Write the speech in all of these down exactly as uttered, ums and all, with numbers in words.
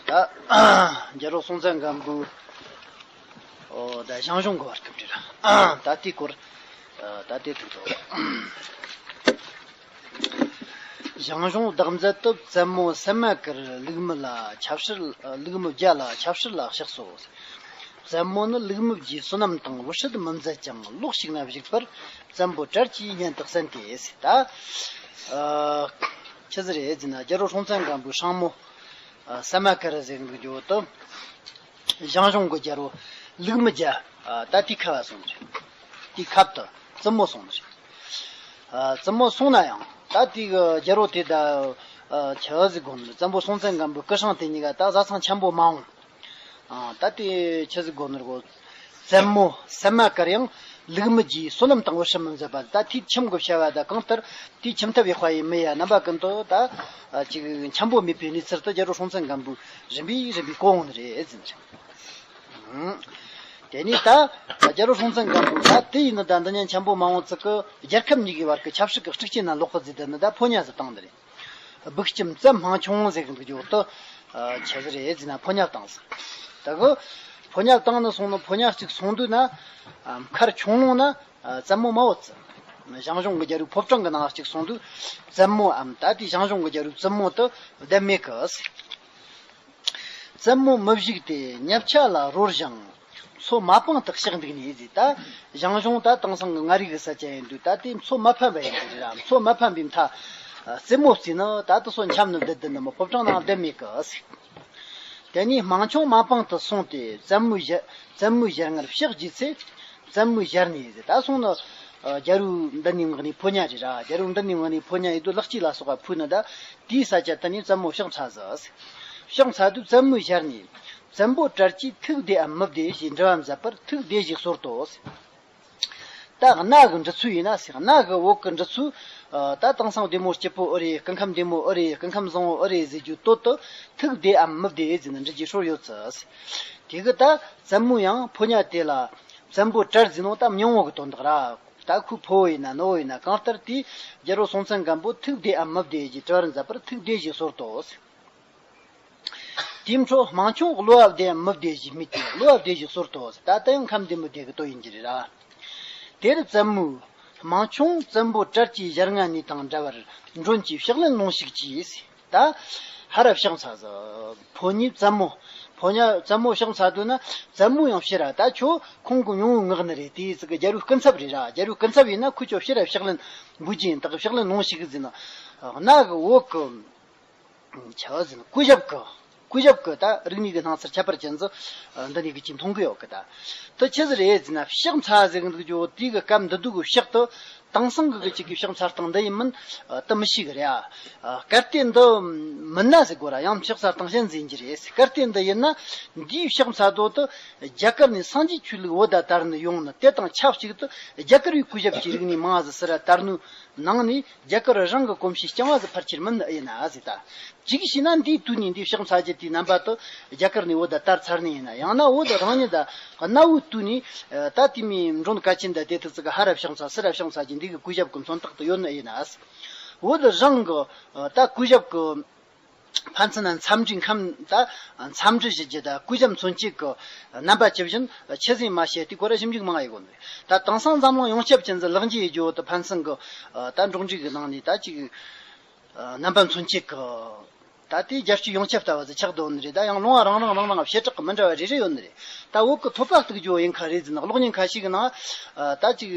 ད་རྒྱལ་པོ་སྲོང་བཙན་སྒམ་པོའི་ཨོ་ད་ཞང་ཞུང་གི་བར་སྐབས་རེད། ད་དེའི་སྐོར་ད་དེ་ཐུག་ཏོ། ཞང་ཞུང་བདག་འཛིན་དུ་བཙན་མོ་སད་མ་ཀར་ལུག་མི་ལ་ཆབ་སྲིད། ལུག་མི་བརྒྱ་ལ་ཆབ་སྲིད་ལ་གཤེགས་སོ། བཙན་མོ་ནི་ལུག་མི་བརྒྱའི་བསོད་ནམས་དང་བུ་སྲིད་མི་མཛད་ཅིང་ལོག་ཞིག་ན་བཞུགས་པར་བཙན་པོ་བྲལ་གྱིས་སྙན་དུ་གསན་ཏེ། ད་ཆི་ཟིག་རེད་ཟེར་ན། རྒྱལ་པོ་སྲོང་བཙན་སྒམ་པོའི་སྲིང་མོ་སད་མ་ཀར་ཟེར་གི་འདུག་རྒྱུ་དུ། ཞང་ཞུང་གི་རྒྱལ་པོ་ལུག་མི་བརྒྱ་ད་དེའི་ཁབ་སོང་ནི་རེད། དེའི་ཁབ་ཏུ་བཙུན་མོ་སོང་ནི་རེད། བཙུན་མོ་སོང་ན་ཡང་ད་དེའི་རྒྱལ་པོ་དེ་ད་ཆི་ཟིག་དགོས་ནི་རེད། བཙན་པོ་སྲོང་བཙན་སྒམ་པོའི་སྐུ་སྲིང་དེ་གཉིས་ཀ་ད་བཟའ་ཚང་འཆམ་པོ་མ་འོང་། ཨ། ད་དེ་ཆི་ཟིག་དགོས་ནོ་གོ། བཙན་མོ་སད་མ་ཀར་ཡང་ལུག་མི་བརྒྱའི་བསོད་ནམས་དང་བུ་སྲིད་མི་མཛད་པ་ད་དེའི་ཁྱིམ་གི་བྱ་བ་ད་གང་ལྟར་དེའི་ཁྱིམ་ཐབ་ཡག་པ་ཡི་མི་ཡ་རྣམ་པ་ཀུན་ཏུ་ད་ཅིག་འཆམ་པོ་མེད་པའི་གནས་ཚུལ་དུ་རྒྱལ་པོ་སྲོང་བཙན་སྒམ་པོས་རིམ་པས་རིམ་པས་གོ་འོང་ནི་རེད་ཟེར་ནི་རེད། དེ་ནས་ད་རྒྱལ་པོ་སྲོང་བཙན་སྒམ་པོ་ད་དེ་ཡིན་ནི་ད་འདི་ཉིད་འཆམ་པོ་མ་འོང་ཙི་གི་རྒྱལ་ཁབ་གཉིས་ཀྱི་བར་གྱི་ཆབ་སྲིད་ཀྱི་འཁྲུག་རྐྱེན་ན་ལོག་གི་ཟེར་དེ་ནི་ད་ཕོ་ཉ་ཟིག་བཏང་ནི་རེད། སྦུག་ལྕམ་བཙན་དམངས་ཆུང་ཟེར་གི་འདུག་རྒྱུ་དུ། ཆི་ཟིག་རེད་ཟེར་ན་ཕོ་ཉ་བཏང་ཟིག་ད་གི་ཕོ་ཉ་བཏང་ནི་སོང་ནི་ཕོ་ཉ་གཅིག་སོང་དུས་ན། མཁར་ཁྱུང་ལུང་ན་བཙན་མོ་མ་བོ་ཙི། ཞང་ཞུང་གི་རྒྱལ་པོའི་ཕོ་བྲང་གི་ནང་གཅིག་སོང་དུས་བཙན་མོའམ་ད་དེ་ཞང་ཞུང་གི་རྒྱལ་པོའི་བཙུན་མོ་དུ་བསྡད་མེད་གི་ཟེར། བཙུན་མོ་མི་བཞུགས་ཏེ་ཉབ་ཆ་ལ་རོལ་ཞིང་། མཚོ་མ་སྤངས་དུ་གཤེགས་འདུག་ནས་ཟེར། ད་ཞང་ཞུང་ད་དེང་སང་གི་མངའ་རིས་ཀྱི་ས་ཆ་ཡིན་དུས་ད་དེ་མཚོ་མ་ཕམ་པ་ཡིན་དུས་ར། མཚོ་མ་ཕམ་པའི་མཐའ་རྩེ་མོ་བརྩིས་ན་ད་དེ་སོ་འཆམ་ནི་བསྡད་དུ་ནི་མི་ཕོ་བྲང་ནང་བསྡད་མེད་གི་ཟེར། དེ་ནས་དམངས་ཆུང་མ་སྤངས་དུ་སོང་སྟེ་བཙན་མོའི་ཞལ་བཙན་མོའི་ཞལ་སྔར་ཕྱག་བགྱིས་ཚེ། བཙན་མོའི་ཞལ་ནས་ཟེར། ད་སོང་ནི་རྒྱལ་པོའི་མདུན་ནས་མངགས་ནས་ཕོ་ཉ་རེད་ར། རྒྱལ་པོའི་མདུན་ནས་མངགས་ནས་ཕོ་ཉ་ཡིན་དུས་ལག་སྐྱེས་ལ་སོགས་པ་ཕུལ་ནི་ད། དེའི་ས་ཆ་དེ་ནས་བཙན་མོ་ཕྱག་འཚལ་ཟིག་ཕྱག་འཚལ་དུས་བཙན་མོའི་ཞལ་ནས། བཙན་པོ་བྲལ་གྱིས་ཐུགས་བདེའམ་མི་བདེ་ཞེས་འདྲི་བ་མཛད་པར་ཐུགས་བདེ་ཞེས་གསོལ་ཏོ། ད་རྣ་གི་འདྲི་ཚུལ་ཡིན་ན་ཟེར། རྣ་གི་འོག་གི་འདྲི་ཚུལ། ད་དེང་སང་བདེ་མོ་སྐྱིད་པོ་ཨེ་རེད། སྐུ་ཁམས་བདེ་མོ་ཨེ་རེད། སྐུ་ཁམས་བཟང་བོ་ཨེ་རེད་ཟེར་རྒྱུ་དོད་དུ་ཐུགས་བདེའམ་མི་བདེ་ཟེར་ནས་འདྲི་རྒྱུའི་སྲོལ་ཡོད་ཙི། དེ་གི་ད་བཙན་མོ་ཡང་ཕོ་ཉ་དེ་ལ་བཙན་པོ་བྲལ་ཟེར་ནོ་ད་མྱོང་བོ་གི་དོན་དག་ར། ད་ཁོའི་ཕོ་བོ་ཡིན་ན་ནུ་བོ་ཡིན་ན་གང་ལྟར་དེས་རྒྱལ་པོ་སྲོང་བཙན་སྒམ་པོ་ཐུགས་བདེའམ་མི་བདེ་ཞེས་དྲི་བར་མཛད་པར་ཐུགས་བདེ་ཞེས་གསོལ་ཏོ། དེའི་འཕྲོ་དམངས་ཆུང་གློ་བ་བདེའམ་མི་བདེ་ཞེས་སྨྲས་ཏེ་གློ་བ་བདེ་ཞེས་གསོལ་ཏོ། ད་ལྟ་ཡང་ཁམས་བདེ་མི་བདེ་གི་དོན་ཡིན་གྱི་རེད་ར། དེར་བཙན་མོས། དམངས་ཆུང་བཙན་པོ་བྲལ་གྱི་ཞལ་སྔ་ནས་དང་འདྲ་བར་མགྲོན་གྱིས་ཕྱག་ལེན་ལོངས་ཤིག་ཅེས། ད་ཧར་ར་ཕྱག་འཚལ་ཟིག་ཕོ་ཉས་བཙན་མོ། ཕོ་ཉ་བཙན་མོ་ཕྱག་འཚལ་དུས་ན་བཙན་མོ་ཡང་ཕྱིར་ར། ད་ཁྱོད་ཁོང་གི་ཉུང་བོའི་ངག་ནི་རེད། དེ་ཟིག་གི་རྒྱལ་པོའི་སྐུ་ཚབ་རེད་ར། རྒྱལ་པོའི་སྐུ་ཚབ་ཡིན་ན་ཁོ་ཁྱོད་ཕྱིར་ར་ཕྱག་ལེན་འབུལ་རྒྱུ་ཡིན། ད་གི་ཕྱག་ལེན་ལོངས་ཤིག་ཟེར་ན། རྣ་གི་འོག་གི་ཆ་ཟིན་སྐུ་ཞབས་ཀྱི། སྐུ་ཞབས་ཀྱི་ད་རིག་གནས་ཀྱི་སྣང་ཚུལ་ཁྱད་པར་ཅན་ཟིག་འདི་ནས་གི་ཅིག་མཐོང་གི་ཡོད་གི་ད། དེ་ཆི་ཟིག་རེད་ཟེར་ན་ཕྱག་འཚལ་ཟེར་གི་འདུག་ཅོ། དེ་གི་སྐབས་འདི་འདུག་གི་ཕྱག་ཏུ་དེང་སང་གི་གི་ཅིག་གི་ཕྱག་འཚལ་སྟངས་འདི་ཡིན་མིན་དེ་མི་ཤེས་གི་རེད་ཨ། གལ་ཏེ་འདི་མིན་ན་ཟེར་གོ་ར། ཡང་ཕྱག་འཚལ་སྟངས་གཞན་ཟིག་ཡིན་གྱི་རེད། གལ་ཏེ་འདི་ཡིན་ན་འདིའི་ཕྱག་འཚལ་དོ་དུ་རྒྱ་གར་ནས་སངས་རྒྱས་ཆོས་ལུགས་བོད་ད་དར་ནི་ཡོང་ནི་དེ་དང་ཆབས་ཅིག་ཏུ་རྒྱ་གར་བའི་སྐུ་ཞབས་ཀྱི་རིག་གནས་མང་ཟིག་སི་ར་དར་ནི་ནང་ནས། རྒྱ་གར་རང་གི་གོམས་གཤིས་རྐྱང་བ་ཟིག་ཕལ་ཆེར་མིན་ནི་ཨེ་ཡིན་ན་ཟེར་ད། ཅིག་བྱས་ན་འདིའི་དུས་ནས་འདིའི་ཕྱག་འཚལ་རྒྱུ་དེའི་རྣམ་པ་དུ་རྒྱ་གར་ནས་བོད་ད་དར་ཚར་ནི་ཡིན་ན། ཡང་ན་བོད་རང་ཉིད་ད་གནའ་བོའི་དུས་ནས་ད་དེ་མོའི་མགྲོན་གལ་ཆེན་ད་དེ་ཐུག་ཚིག་གི་ཧར་ར་ཕྱག་འཚལ་ཚུར་ར་ཕྱག་འཚལ་རྒྱུ་འདི་གི་གུས་ཞབས་ཀྱི་མཚོན་རྟགས་དུ་ཡོད་ནི་ཨེ་ཡིན་ན། བོད་རང་གི་ད་གུས་ཞབས་ཀྱི་ཕན་ཚུན་འཚམས་འདྲིའི་ཁམས་ད་འཚམས་འདྲི་ཞུ་རྒྱུ་ད་གུས་ཞབས་མཚོན་བྱེད་ཀྱི་རྣམ་པ་ཇི་བཞིན་ཆི་ཟིག་མ་བཤད་དེ་ཁོ་ར་ཞིབ་འཇུག་མང་ཡོད་གོ་ནི། ད་དེང་སང་འཛམ་གླིང་ཡོངས་ཁྱབ་ཅན་ཟིག་ལེགས་འགྱུར་ཡོད་རྒྱུ་བོ་དུ་ཕན་ཚུན་གི་ད་འགྲོགས་འདྲིས་གི་ནང་ནས་ད་ཅིག་རྣམ་པ་མཚོན་བྱེད་གི་ད་དེ་རྒྱལ་སྤྱི་ཡོངས་ཁྱབ་ལྟ་བུ་ཟིག་ཆགས་བསྡད་ནི་རེད། ད་ཡང་ལུང་བ་རང་རང་རང་རང་བྱེ་བྲག་གི་མི་འདྲ་བ་རེ་རེ་ཡོད་ནི་རེད། ད་བོད་གི་ཐོད་པ་གཏུག་རྒྱུ་བོ་ཡིན་ཁ་རེད་ཟེར་ན། གློག་བརྙན་ཁ་ཤས་གི་ནང་ད་ཅིག་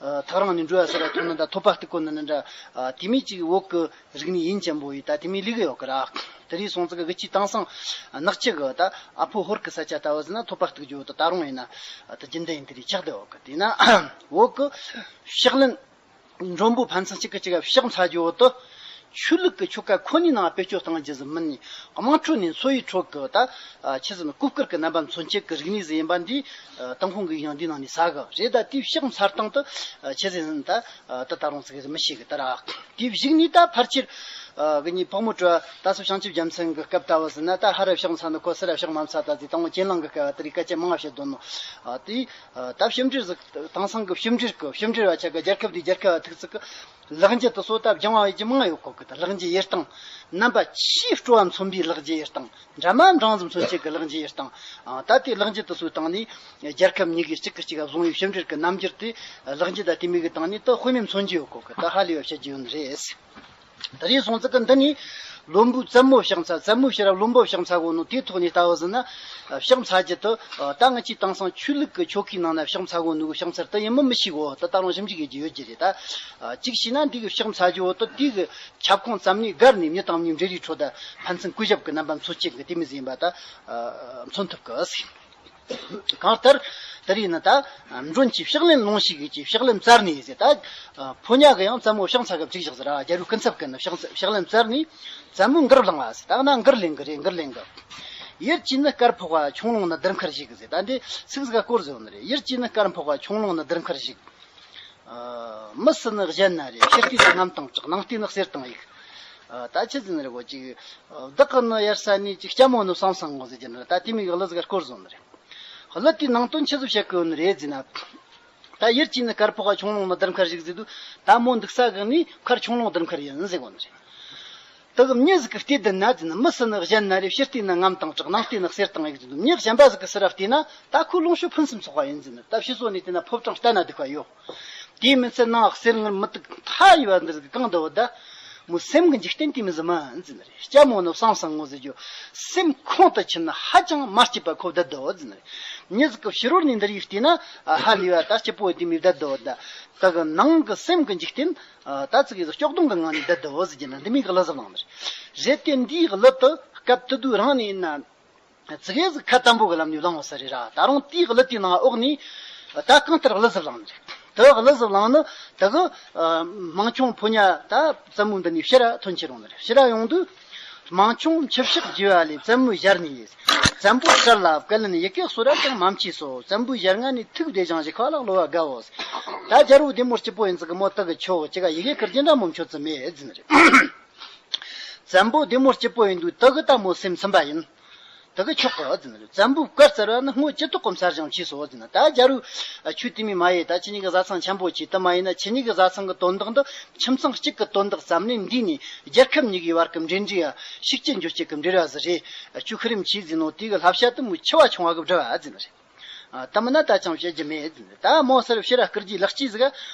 ཐག་རིང་ནས་འགྲོ་བ་སི་ར་མཐོང་ནི་འདྲ། ཐོད་པ་གཏུག་གོ་ནི་འདྲ། དེ་མོ་ཅིག་བོད་གི་རིག་གནས་ཡིན་ཅན་པོ་ཡིན་ད་དེ་མོ་ལུགས་ཡོད་གི་ར། དེ་རིང་སོང་ཙི་གི་གི་ཅིག་དེང་སང་ནག་ཆུ་གི་ད་ཨ་ཕོ་ཧོར་གི་ས་ཆ་ལྟ་བུ་ཟེར་ན་ཐོད་པ་གཏུག་རྒྱུ་བོ་ད་ད་རུང་ཡིན་ན་ད་རྒྱུན་ལྡན་ཡིན། དེ་རིང་ཆགས་བསྡད་ཡོད་གི། དེས་ན་བོད་གི་ཕྱག་ལེན། མགྲོན་པོ་ཕན་ཚུན་གཅིག་གིས་གཅིག་ཕྱག་འཚལ་རྒྱུ་བོ་དུ། ཆོས་ལུགས་ཀྱི་ཆོ་ག་ཁོ་ནའི་ནང་བེད་སྤྱོད་གཏང་རྒྱུ་ཟིག་མིན་ནས། དམངས་ཁྲོད་ནས་འཚོ་བའི་ཁྲོད་ཀྱི་ད་ཆི་ཟེར་ན་གོས་དཀར་གྱི་རྣམ་པ་མཚོན་བྱེད་ཀྱི་རིག་གནས་ཟིག་ཡིན་པ་འདི། ཏུན་ཧོང་གི་ཡང་འདི་ནང་ནས་ཟ་གི་རེད། ད་དེའི་ཕྱག་འཚལ་སྟངས་དུ་ཆི་ཟེར་ན་ད་ད་ད་རུང་ཟིག་མི་ཤེས་གི་ད་ར། དེའི་གཞུག་ནས་ད་ཕལ་ཆེར་གི་ནི་ཕག་མོ་གྲུ་པ་ད་སོ་བྱང་ཆུབ་རྒྱལ་མཚན་གྱི་སྐབས་ལྟ་བུ་ཟེར་ན་ད་ཧར་ར་ཕྱག་འཚལ་ནི་ཁོ་ཚུར་ར་ཕྱག་མ་འཚལ། ད་དེ་དང་པོ་གྱེན་ལངས་གི་སྐབས་བ་དེ་རིགས་སྐད་ཆ་མང་བ་བཤད་དོ་ནོ། དེ། ད་ཕྱི་འབྲེལ་ཟིག་དེང་སང་གི་ཕྱི་འབྲེལ་གི་ཕྱི་འབྲེལ་བ་ཆ་གི་རྒྱལ་ཁབ་དེ་རྒྱལ་ཁབ་བ་ཐུག་ཚིག་གི་ ལག་འཇུ་དེ་ཚོ་ད་སྦྱང་བ་ཡེད་རྒྱུ་མང་ཡོད་གོ་གི། ད་ལག་འཇུ་ཡེད་སྟངས་རྣམ་པ་ཆེས་སྤྲོ་བ་མཚོན་པའི་ལག་འཇུ་ཡེད་སྟངས། འདྲ་མ་འབྲིང་ཙམ་མཚོན་བྱེད་ཀྱི་ལག་འཇུ་ཡེད་སྟངས། ཨ། ད་དེ་ལག་འཇུ་དེ་ཚོའི་སྟེང་ནས་རྒྱལ་ཁབ་གཉིས་ཀྱིས་གཅིག་གིས་གཅིག་བཟུང་བའི་ཕྱི་འབྲེལ་གྱི་རྣམ་འགྱུར་དེ། ལག་འཇུ་དང་དེ་མོ་གི་སྟེང་ནས་ད་དཔེ་མེད་མཚོན་རྒྱུ་ཡོད་གོ་གི། ད་ཧ་ལས་པ་བཤད་རྒྱུ་ཡོད་ནི་རེད། ད་རེས་སོང་ཙི་གི་འདི་ནས་བློན་པོའི་བཙུན་མོ་ཕྱག་འཚལ། བཙུན་མོའི་ཕྱིར་ར་བློན་པོ་ཕྱག་འཚལ་གོ་ནོ་དེའི་ཐོག་ནས་ལྟ་བུ་ཟིན་ན། ཕྱག་འཚལ་རྒྱུ་དེ་ད་ང་ཚོའི་དེང་སང་ཆོས་ལུགས་ཀྱི་ཆོ་གའི་ནང་ན་ཕྱག་འཚལ་གོ་ནོ་གི་ཕྱག་འཚལ་དེ་ཡིན་མིན་མི་ཤེས་གོ། ད་ད་རུང་ཞིབ་འཇུག་ཡེད་རྒྱུ་ཡོད་རྒྱུ་རེད། ད་གཅིག་བྱས་ན་འདི་གི་ཕྱག་འཚལ་རྒྱུ་བོ་དེ་དེ་གི་ཁྱབ་ཁོངས་ཙམ་ནས་བརྒལ་ནས་མྱི་དང་མྱི་འབྲེལ་བའི་ཁྲོད་ད་ཕན་ཚུན་གུས་ཞབས་ཀྱི་རྣམ་པ་མཚོན་བྱེད་ཀྱི་དེ་མོ་ཟིག་ཡིན་པ་ད་མཚོན་ཐུབ་གི། གང་ལྟར་དེ་རིང་ནི་ད་མགྲོན་གྱི་ཕྱག་ལེན་ལོངས་ཤིག་གི་ཕྱག་ལེན་བཙལ་ནས་ཟེར། ད་ཕོ་ཉ་གི་ཡང་བཙུན་མོ་ཕྱག་འཚལ་གི་བཅུག་བཞག་ཟེར་ར། རྒྱལ་པོའི་སྐུ་ཚབ་ཀྱི་ནི་ཕྱག་ཕྱག་ལེན་བཙལ་ནས་བཙུན་མོ་མགུར་བླངས་པ་ཟེར། ད་ན་མགུར་ལེན་གི་རེད། མགུར་ལེན་གི། ཡུལ་གྱི་ནི་དཀར་ཕོག་པ། ཁྱུང་ལུང་ནི་དར་མཁར་བཞུགས་ཟེར། ད་འདི་ཚིག་ཟིག་ག་སྐོར་ཟེར་བ་ནི་རེད། ཡུལ་གྱི་ནི་དཀར་ཕོག་པ། ཁྱུང་ལུང་ནི་དར་མཁར་བཞུགས། ཨ། མི་སྲིད་ནི་གཞན་ན་རེ། ཕྱི་བལྟས་ནི་རྔམ་དང་གྲགས། ནང་བལྟས་ནི་གསེར་དང་ཡུག། ཨ། ད་ཆི་ཟིག་ནི་རེད་གོ། ཅིག་བདག་གི་ནི་ཡར་ས་ནས་ཅིག་ལྕམ་མོ་ནི་བསམ་བསམ་ངོ་ཟེར་གྱི་ནི་རེད། ད་དེ་མོ་གི་གླུ་ཟིག་ག་སྐོར་ཟེར་བ་ནི་རེད། གླུ་དེའི་ནང་དོན་ཆི་ཟིག་བཤད་གི་ཡོད་ནི་རེད་ཟེར་ན། ད་ཡུལ་གྱི་ནི་དཀར་ཕོག་པ། ཁྱུང་ལུང་ནི་དར་མཁར་བཞུགས་ཟེར་དུས། ད་མོ་འདུག་ས་གི་ནི་མཁར་ཁྱུང་ལུང་དར་མཁར་ཡིན་ཟེར་གོ་ནི་རེད། དེ་གི་མྱི་ཟིག་གིས་བལྟས་བསྡད་ན་ཟེར་ན། མི་སྲིད་ནི་གཞན་ན་རེ། ཕྱི་བལྟས་ནི་རྔམ་དང་གྲགས། ནང་བལྟས་ནི་གསེར་དང་ཡུག་ཟེར་དུས། མྱི་གཞན་པ་ཟིག་གི་ཕྱིར་ར་བལྟས་ན་ད་ཁོ་ལོངས་སྤྱོད་ཕུན་སུམ་ཚོགས་པ་ཡིན་ཟེར་ནི། ད་ཕྱི་སོ་ནས་བལྟས་ན་ཕོ་བྲང་ལྟ་ན་སྡུག་པ་ཡོད། དེའི་མི་ཚད་ནང་གསེར་དངུལ་མུ་ཏིག་མཐའ་ཡས་པ་འདི་ཟིག་གང་འདུག་ད། མོའི་སེམས་ཀྱི་འཇིག་རྟེན་དེ་མོ་ཟིག་མིན་ཟེར་ནི་རེད། ལྕམ་མོ་ནི་བསམ་བསམ་ངོ་ཟེར་རྒྱུ། སེམས་ཁོང་དུ་ཆུད་ནས་ཧ་ཅང་མ་སྐྱིད་པ་ཁོ་བསྡད་འདུག་ཟེར་ནི་རེད། མྱི་ཟིག་གིས་ཕྱི་རོལ་ནས་འདི་རིགས་བལྟས་ན་ཧ་ལས་པ་ད་སྐྱིད་པོ་དེ་མོ་བསྡད་འདུག་ད། ད་གི་ནང་གི་སེམས་ཀྱི་འཇིག་རྟེན། ཨ། ད་ཙི་གེ་ཟིག་སྐྱོ་གདུང་གི་ངང་ནས་བསྡད་འདུག་ཟེར་གྱི་ན། འདི་མོ་གི་གླུ་ཟིག་བླངས་ནི་རེད། རེད་དེ་འདིའི་གླུ་དེ་སྐབས་དེ་དུས་རང་ནས་ཡིན་ན་ཙི་གེ་ཟིག་ཁ་དམ་པོ་གི་ལམ་ནས་བླངས་པ་ཟིག་རེད་ར། ད་རུང་དེའི་གླུ་དེའི་ནང་འོག་ནས་ད་གང་ལྟར་གླུ་ཟིག་བླངས་ནི་རེད། དེ་གླུ་ཟིག་བླངས་ནི་དེ་གི། ཨ། མང་ཆུང་ཕོ་ཉ་ད་བཙུན་མོ་འདི་ནས་ཕྱིར་ར་ཐོན་ཁྱེར་ཡོང་ནི་རེད། ཕྱིར་ར་ཡོང་དུས། མང་ཆུང་ཁྱུ་ཕྱག་རྒྱུ་བ་ལས། བཙུན་མོའི་ཞལ་ནས། བཙན་པོའི་དཀར་ལ་བཀའ་ལན་ཡི་གེ་གསོལ་བ་ཅང་མ་མཆིས་སོ། བཙན་པོའི་ཞལ་སྔ་ནས་ཐུགས་བདེ་ཞིང་ཞིག་ཁ་ལ་གློ་བ་དགའ་འོ། ད་རྒྱལ་པོ་བདེ་མོ་སྐྱིད་པོ་ཡིན་ཟིག་གི། མོ་དེ་གི་ཆོག་ཅི་ག་ཡི་གེ་བསྐུར་རྒྱུ་འདྲ་མོ་མཆོད་ཙི་མེད་ཟེར་ནི་རེད། བཙན་པོ་བདེ་མོ་སྐྱིད་པོ་ཡིན་དུས་དེ་གི་ད་མོ་སེམས་ཚིམ་པ་ཡིན། དེ་གི་ཆོག་གི་ཟེར་ནི་རེད། བཙན་པོའི་བཀའ་སྩལ་བ་ནི་སྔོན་ཇི་ཐོག་གམ་གསལ་ཞིང་མཆིས་སོ་ཟེར་ན། ད་རྒྱལ་པོ་ཁྱོད་དེ་མོ་མ་ཡེད། ད་ཁྱེད་གཉིས་ཀྱི་བཟའ་ཚང་འཆམ་པོ་བྱོས། དེ་མ་ཡིན་ན་ཁྱེད་གཉིས་ཀྱི་བཟའ་ཚང་གི་དོན་དག་འདི་ཁྱིམ་ཚང་གཅིག་གི་དོན་དག་ཙམ་ནས་འདས་ནས་རྒྱལ་ཁབ་གཉིས་ཀྱི་བར་གྱི་འབྲེལ་འདྲིས་ཡ་ཤུགས་ཆེ་འགྱུར་བྱེད་ཀྱི་འབྲེལ་བ་ཟིག་རེད། ཁྱོད་ཤི་རིམ་གྱིས་ཟེར་ནོ་དེ་གི་བསླབ་བྱ་དེ་མོ་འཆི་བ་ཆུང་བ་གི་འབྲེལ་བ་ཟེར་ནི་རེད། ཨ། དེ་མིན་ན་ད་ཅང་བཤད་རྒྱུ་མེད་ཟེར་ནི་རེད། ད་མོ་སར་ཕྱིར་ར་བསྐུར་རྒྱུའི་ལེགས་སྐྱེས་ཟིག་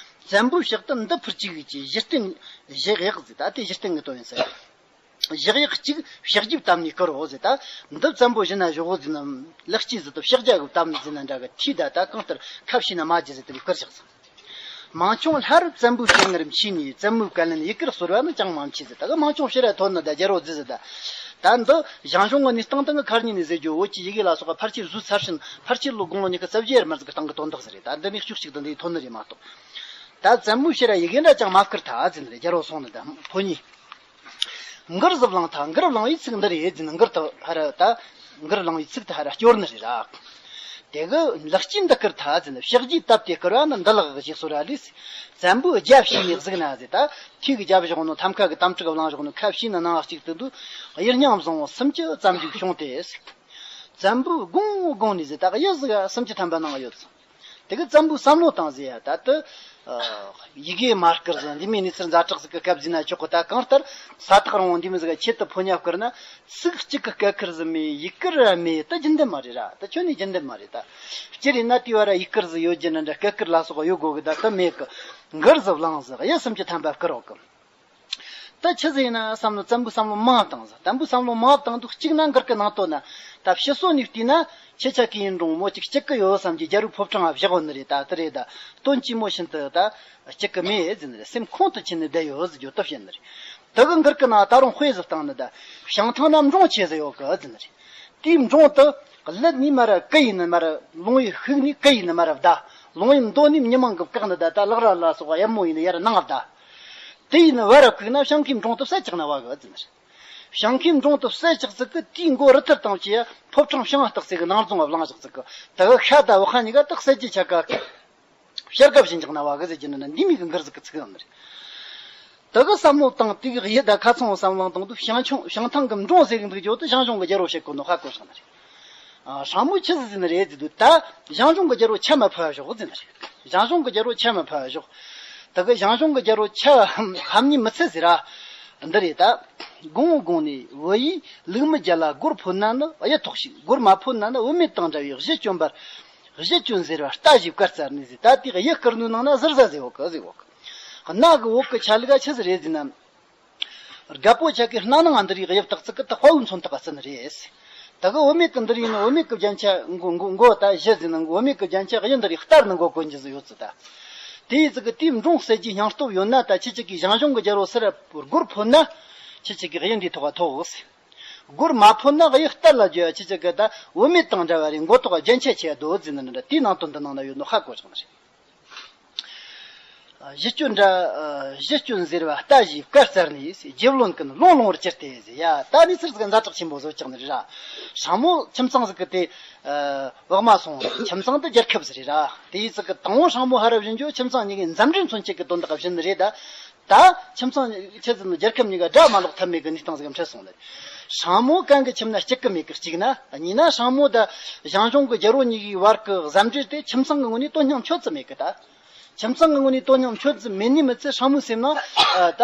བཙན་པོའི་ཕྱག་ཏུ་འདི་ཕུལ་གྱིས་ཟེར་གྱི། གཞི་རྟེན་བཞག་ཡག་ཟིག་ད་དེ་གཞི་རྟེན་གི་དོན་ཡིན་ཟེར། བཞག་ཡག་གཅིག་ཕྱག་རྒྱུའི་གཏམ་ནས་བསྐུར་རོ་ཟེར། ད་འདི་བཙན་པོ་བཞི་ན་བཞག་གོ་ཟེར་ན། ལེགས་སྐྱེས་ཟིག་ཏུ་ཕྱག་རྒྱ་གི་གཏམ་ནས་ཟེར་ན་འདྲ་གི། ཐོས་ད་ད་གང་ལྟར་ཁ་ཕྱེ་ན་མ་བརྗེད་ཟེར་དེ་བསྐུར་བཞག་ཟིག་མང་ཆུང་སླར་བཙན་པོའི་ཞལ་སྔར་མཆིས་ནས། བཙན་མོའི་བཀའ་ལན་ཡི་གེར་གསོལ་བ་ནི་ཅང་མ་མཆིས་ཟེར། ད་གི་མང་ཆུང་ཕྱིར་ར་ཐོན་ནི་ད་རྒྱལ་པོ་ཟེར་ཟེར། ད་ད་འདི་ཞང་ཞུང་གི་གནས་སྟངས་སྟེང་གི་ཁ་ཉིན་ནས་ཟེར་རྒྱུ། བོད་ཀྱི་ཡི་གེ་ལ་སོགས་པ་ཕལ་ཆེར་བཟོས་ཚར་ཕྱིན། ཕལ་ཆེར་ལོ་དགུང་ལོ་ཉི་ཤུ་རྩ་བརྒྱད་ཡར་མར་ཟིག་གི་སྟེང་གི་དོན་དག་ཟིག་རེད། ད་འདི་ནས་ཤུགས་གཅིག་ཏུ་འདི་ཐོན་ནི་རེད་མ་གཏོགས། ད་བཙན་མོའི་ཕྱིར་ར་ཡི་གེ་འདྲ་ཅང་མ་བསྐུར་ཐལ་ཟེར་ནི་རེད། རྒྱལ་པོ་སོང་ནི་ད་ཕོ་ཉིད། མགུར་ཟིག་བླངས་ཐལ། མགུར་བླངས་པའི་ཚིག་འདི་རེད་ཟེར་ནི། མགུར་དེ་ཧ་ར་ད། མགུར་བླངས་པའི་ཚིག་དེ་ཧ་ར་སྐྱོར་ནི་རེད་ར། དེ་གི་ལེགས་སྐྱེས་འདི་བསྐུར་ཐལ་ཟེར་ནི། ཕྱག་རྒྱའི་སྟབས་དེ་བསྐུར་བ་ནི་འདི་ལགས་ཞེས་གསོལ་བ་ལས། བཙན་པོའི་རྒྱལ་ཕྱིས་ནས་གཟིགས་ན་ཟེར། ད་ཐོས་གི་རྒྱབ་བཞག་ནོ། ཐམ་ཀ་གི་དམ་ཕྲག་བླངས་བཞག་ནོ། ཁ་ཕྱེ་ནི་ནང་གཅིག་ཏུ་འདུག་གཡུ་སྙིང་བཟང་བོ་སུམ་ཅུ་ཙམ་ཞིག་བྱུང་སྟེ། བཙན་པོའི་དགུང་དགུང་ནས་ཟེར། ད་གཡུ་ཟིག་སུམ་ཅུ་ཐམ་པ་ནང་ཡོད་ཟེར། དེ་གི་བཙན་པོས་བསམ་བློ་བཏང་ཟེར་ཡ། ད་དེ་ཡི་གེ་མ་བསྐུར་ཟིག་འདི་མོའི་གནས་ཚུལ་ཛ་དྲག་ཟིག་གི་སྐབས་ཟིག་ན་ཆོག་གི། ད་གང་ལྟར་ས་ཐག་རིང་བོ་འདི་མོ་ཟིག་ག་ཆེད་དུ་ཕོ་ཉ་བསྐུར་ན། ཚིག་གཅིག་གི་སྐད་ཁུར་ཟིག་མེད། ཡི་གེ་ར་མེད། ད་རྒྱུན་ལྡན་མ་རེད་ར། ད་ཁྱོན་ནས་རྒྱུན་ལྡན་མ་རེད། ད་སྤྱིར་ཡིན་ན་དེ་བ་ར་ཡི་གེ་ཟིག་ཡོད་རྒྱུ་ན་འདྲ། སྐད་ཁུར་ལ་སོགས་ཡོད་དགོས་གི། ད་དེ་མེད་གི། མགུར་ཟིག་བླངས་ཟིག་གཡུ་སུམ་ཅུ་ཐམ་པ་བསྐུར་རོགས་གི། ད་ཆི་ཟིག་ཡིན་ན་བསམ་ནོ། བཙན་པོས་བསམ་བློ་མང་བཏང་ཟིག་བཙན་པོས་བསམ་བློ་མང་བཏང་དུས་གཅིག་ན་མགུར་གི་ནང་དོན་ན། ད་ཕྱི་སོ་ནས་བལྟས་ན་ཁྱེད་ཆ་གིས་ཡིན་རུང་མོ་ཅིག་སྐྱིད་གི་ཡོད་བསམ་གྱི། རྒྱལ་པོའི་ཕོ་བྲང་ང་བཞག་ཡོད་ནི་རེད། ད་དེ་རེད། ད་དོན་གཅིག་མོ་ཤིན་ཏུ་ད་སྐྱིད་གི་མེད་ཟེར་ནི་རེད། སེམས་ཁོང་དུ་ཆུད་ནས་བསྡད་ཡོད་ཟེར་རྒྱུ་དེ་བཤད་ནི་རེད། དེ་གི་མགུར་གི་ནང་ད་རུང་དཔེ་ཟིག་བཏང་ནི། ད་བྱང་ཐང་ན་འབྲོང་ཆེ་ཟིག་ཡོད་གི་ཟེར་ནི་རེད། དེའི་འབྲོང་དེ་གླུད་ནས་མར་གུ་ཡིས་ནི་མར། ལོང་བས་ཕུག་ནས་གུ་ཡིས་ནི་མར་བདའ། ལོང་བས་མདོ་ནས་མྱི་མང་གིས་བཀག་ནི། ད་ད་ལག་ར་ལ་སོགས་གཡབ་མོ་ཡིས་ནི་ཡར་ནང་བདའ། དེ་ཡིས་ནི་བར་བ་བཀུག་ན་བྱང་ཁའི་འབྲོང་དེ་བསད་བཅུག་ན་བ་གི་ཟེར་ནི་རེད། བྱང་ཁའི་འབྲོང་དེ་བསད་བཅུག་ཟིག་གི། དེའི་མགོ་རུ་ཐུར་བཏང་བྱས་ཕོ་བྲང་བྱང་ང་སྟག་རྩེ་གི་ནང་རྫོང་ང་བླངས་བཞག་ཟིག་གི། དེ་གི་ཤ་དང་བ་ཁ་གཉིས་ཀ་དེ་བསད་རྒྱུ་ཆ་ག་གི། བྱ་དགའ་བྱིན་བཅུག་ན་བ་གི་ཟེར་གྱི་ནི་ན། འདི་མོ་གི་མགུར་ཟིག་གི་ཚིག་ཡོད་ནི་རེད། དེ་གི་བསམ་བློ་བཏང་། དེ་གི་ཡི་དྭགས་ཁ་ཚང་བསམ་བློ་བཏང་དུས། བྱང་ཆུང་བྱང་ཐང་གི་འབྲོང་ཟེར་གི་འདུག་རྒྱུ་དེ་ཞང་ཞུང་གི་རྒྱལ་པོ་བཤད་གོ་ནོ་ཧ་གོ་སོང་ནི་རེད། ཨ། ཧྲ་མོ་ཆི་ཟིག་ཟེར་ནི་རེད་ཟེར་དུས། ད་ཞང་ཞུང་གི་རྒྱལ་པོ་ཆ་མ་ཕབ་བ་ཞོག་ཟེར་ནི་རེད། ཞང་ཞུང་གི་རྒྱལ་པོ་ཆ་མ་ཕབ་བ་ཞོག། ད་ ད་གི་ཞང་ཞུང་གི་རྒྱལ་པོ་ཆ་ཧམ་ཉི་མི་ཚེ་ཟེར་ར། འདི་རེད་ད། དགུང་དགུང་ནས་བུ་ཡིས་ལུག་མི་རྒྱལ་ལ་སྒོར་ཕོད་ན་ནི་གཡུ་ཐོགས་ཤིག་སྒོར་མ་ཕོད་ན་ནི་བུད་མེད་དང་འདྲ་བའི་གཞི་སྐྱོན་པར། གཞི་སྐྱོན་ཟེར་བ་ལྟ་ཞིབ་བཀར་ཙར་ནས་ཟེར། ད་དེ་གཡུ་བསྐུར་ནོའི་ནང་ན་ཟུར་ཟ་ཟེར་འོག་གི་ཟེར་འོག་གི། གནའ་གི་བོད་གི་ཆ་ལུགས་ཆི་ཟིག་རེད་ཟེར་ན། རྒད་པོ་ཆ་གི་སྣ་ནང་འདི་རིགས་དབྱིབས་བཏགས་ཚིག་གི་ད་དཔའ་བོའི་མཚོན་རྟགས་ཟིན་རེད། ད་གི་བུད་མེད་གི་འདི་རིགས་ནི་བུད་མེད་གི་རྒྱན་ཆ་མགོ་མགོ་མགོ་ད་གཞི་ཟིན་ནི་བུད་མེད་གི་རྒྱན་ཆ་གཡུ་འདི་རིགས་སྟར་ནི་མགོ་གོན་རྒྱུ་ཟིག་ཡོད་ཚུལ་ད། དེའི་ཚིག་གི་དེའི་འབྲོང་གསལ་རྒྱུའི་སྙིང་སྟོབས་ཡོད་ན། ད་ཁྱེད་ཅག་གིས་ཞང་ཞུང་གི་རྒྱལ་པོ་སུ་ར་སྒོར་ཕོད་ན། ཁྱེད་ཅག་གིས་གཡུ་འདིའི་ཐོག་ཐོགས། སྒོར་མ་ཕོད་ན་གཡུ་སྟར་ལ་རྒྱུ་ཡ། ཁྱེད་ཅག་གི་ད་བུད་མེད་དང་འདྲ་བ་རེད། མགོ་ཐོག་རྒྱན་ཆ་ཆེ་ཡ་དོ་ཟིན་ནི་འདྲ། དེའི་ནང་དོན་འདི་ནང་ན་ཡོད་ནོ་ཧ་གོ་ཆོག་ནི་རེད། གཞི་སྐྱོན་འདྲ། གཞི་སྐྱོན་ཟེར་བ་ལྟ་ཞིབ་བཀར་ཙར་ནས་རྗེ་བློན་ཀུན་ལོང་ལོང་བར་གྱུར་ཏེ་ཟེར་ཡ། ད་ནི་ཚིག་ཟིག་ཛ་དྲག་ཆེན་པོ་བཟོ་ཀྱང་ནི་རེད་ར། སྲང་མོ་ཁྱིམ་ཚང་ཟིག་གི་དེ་བག་མ་སོང་། ཁྱིམ་ཚང་དེ་རྒྱལ་ཁབ་ཟིག་རེད་ར། དེའི་ཚིག་གི་དང་བོ་སྲང་མོ་ཧ་ར་བཞིན་རྒྱུ་ཁྱིམ་ཚང་གཉིས་ཀའི་མཛའ་འབྲེལ་མཚོན་བྱེད་ཀྱི་དོན་དག་བཞིན་རེད་ད། ད་ཁྱིམ་ཚང་ཆི་ཟེར་ན་རྒྱལ་ཁབ་གཉིས་ཀ་དགྲ་མ་ལོག་ཐབས་མེད་ཀྱི་གནས་སྟངས་ཟིག་གམ་འཕྲད་སོང་ནི། སྲང་མོ་གང་གི་ཁྱིམ་ན་སྐྱིད་ཀྱི་མེད་ཀི་གཅིག་ན། གཉིས་ན་སྲང་མོ་ད་ཞང་ཞུང་གི་རྒྱལ་པོ་གཉིས་ཀའི་བར་གྱི་ཟམ་འབྲེལ་དེ་ཁྱིམ་ཚང་གི་ངོས་ནས་དོན་སྙིང་འཆོལ་ཙམ་མེད་ཀི་ད། ཁྱིམ་ཚང་གི་ངོས་ནས་དོན་སྙིང་འཆོལ་ཙམ་མེད་ནི་མི་ཚད་སྲང་མོའི་སེམས་ནང་ད་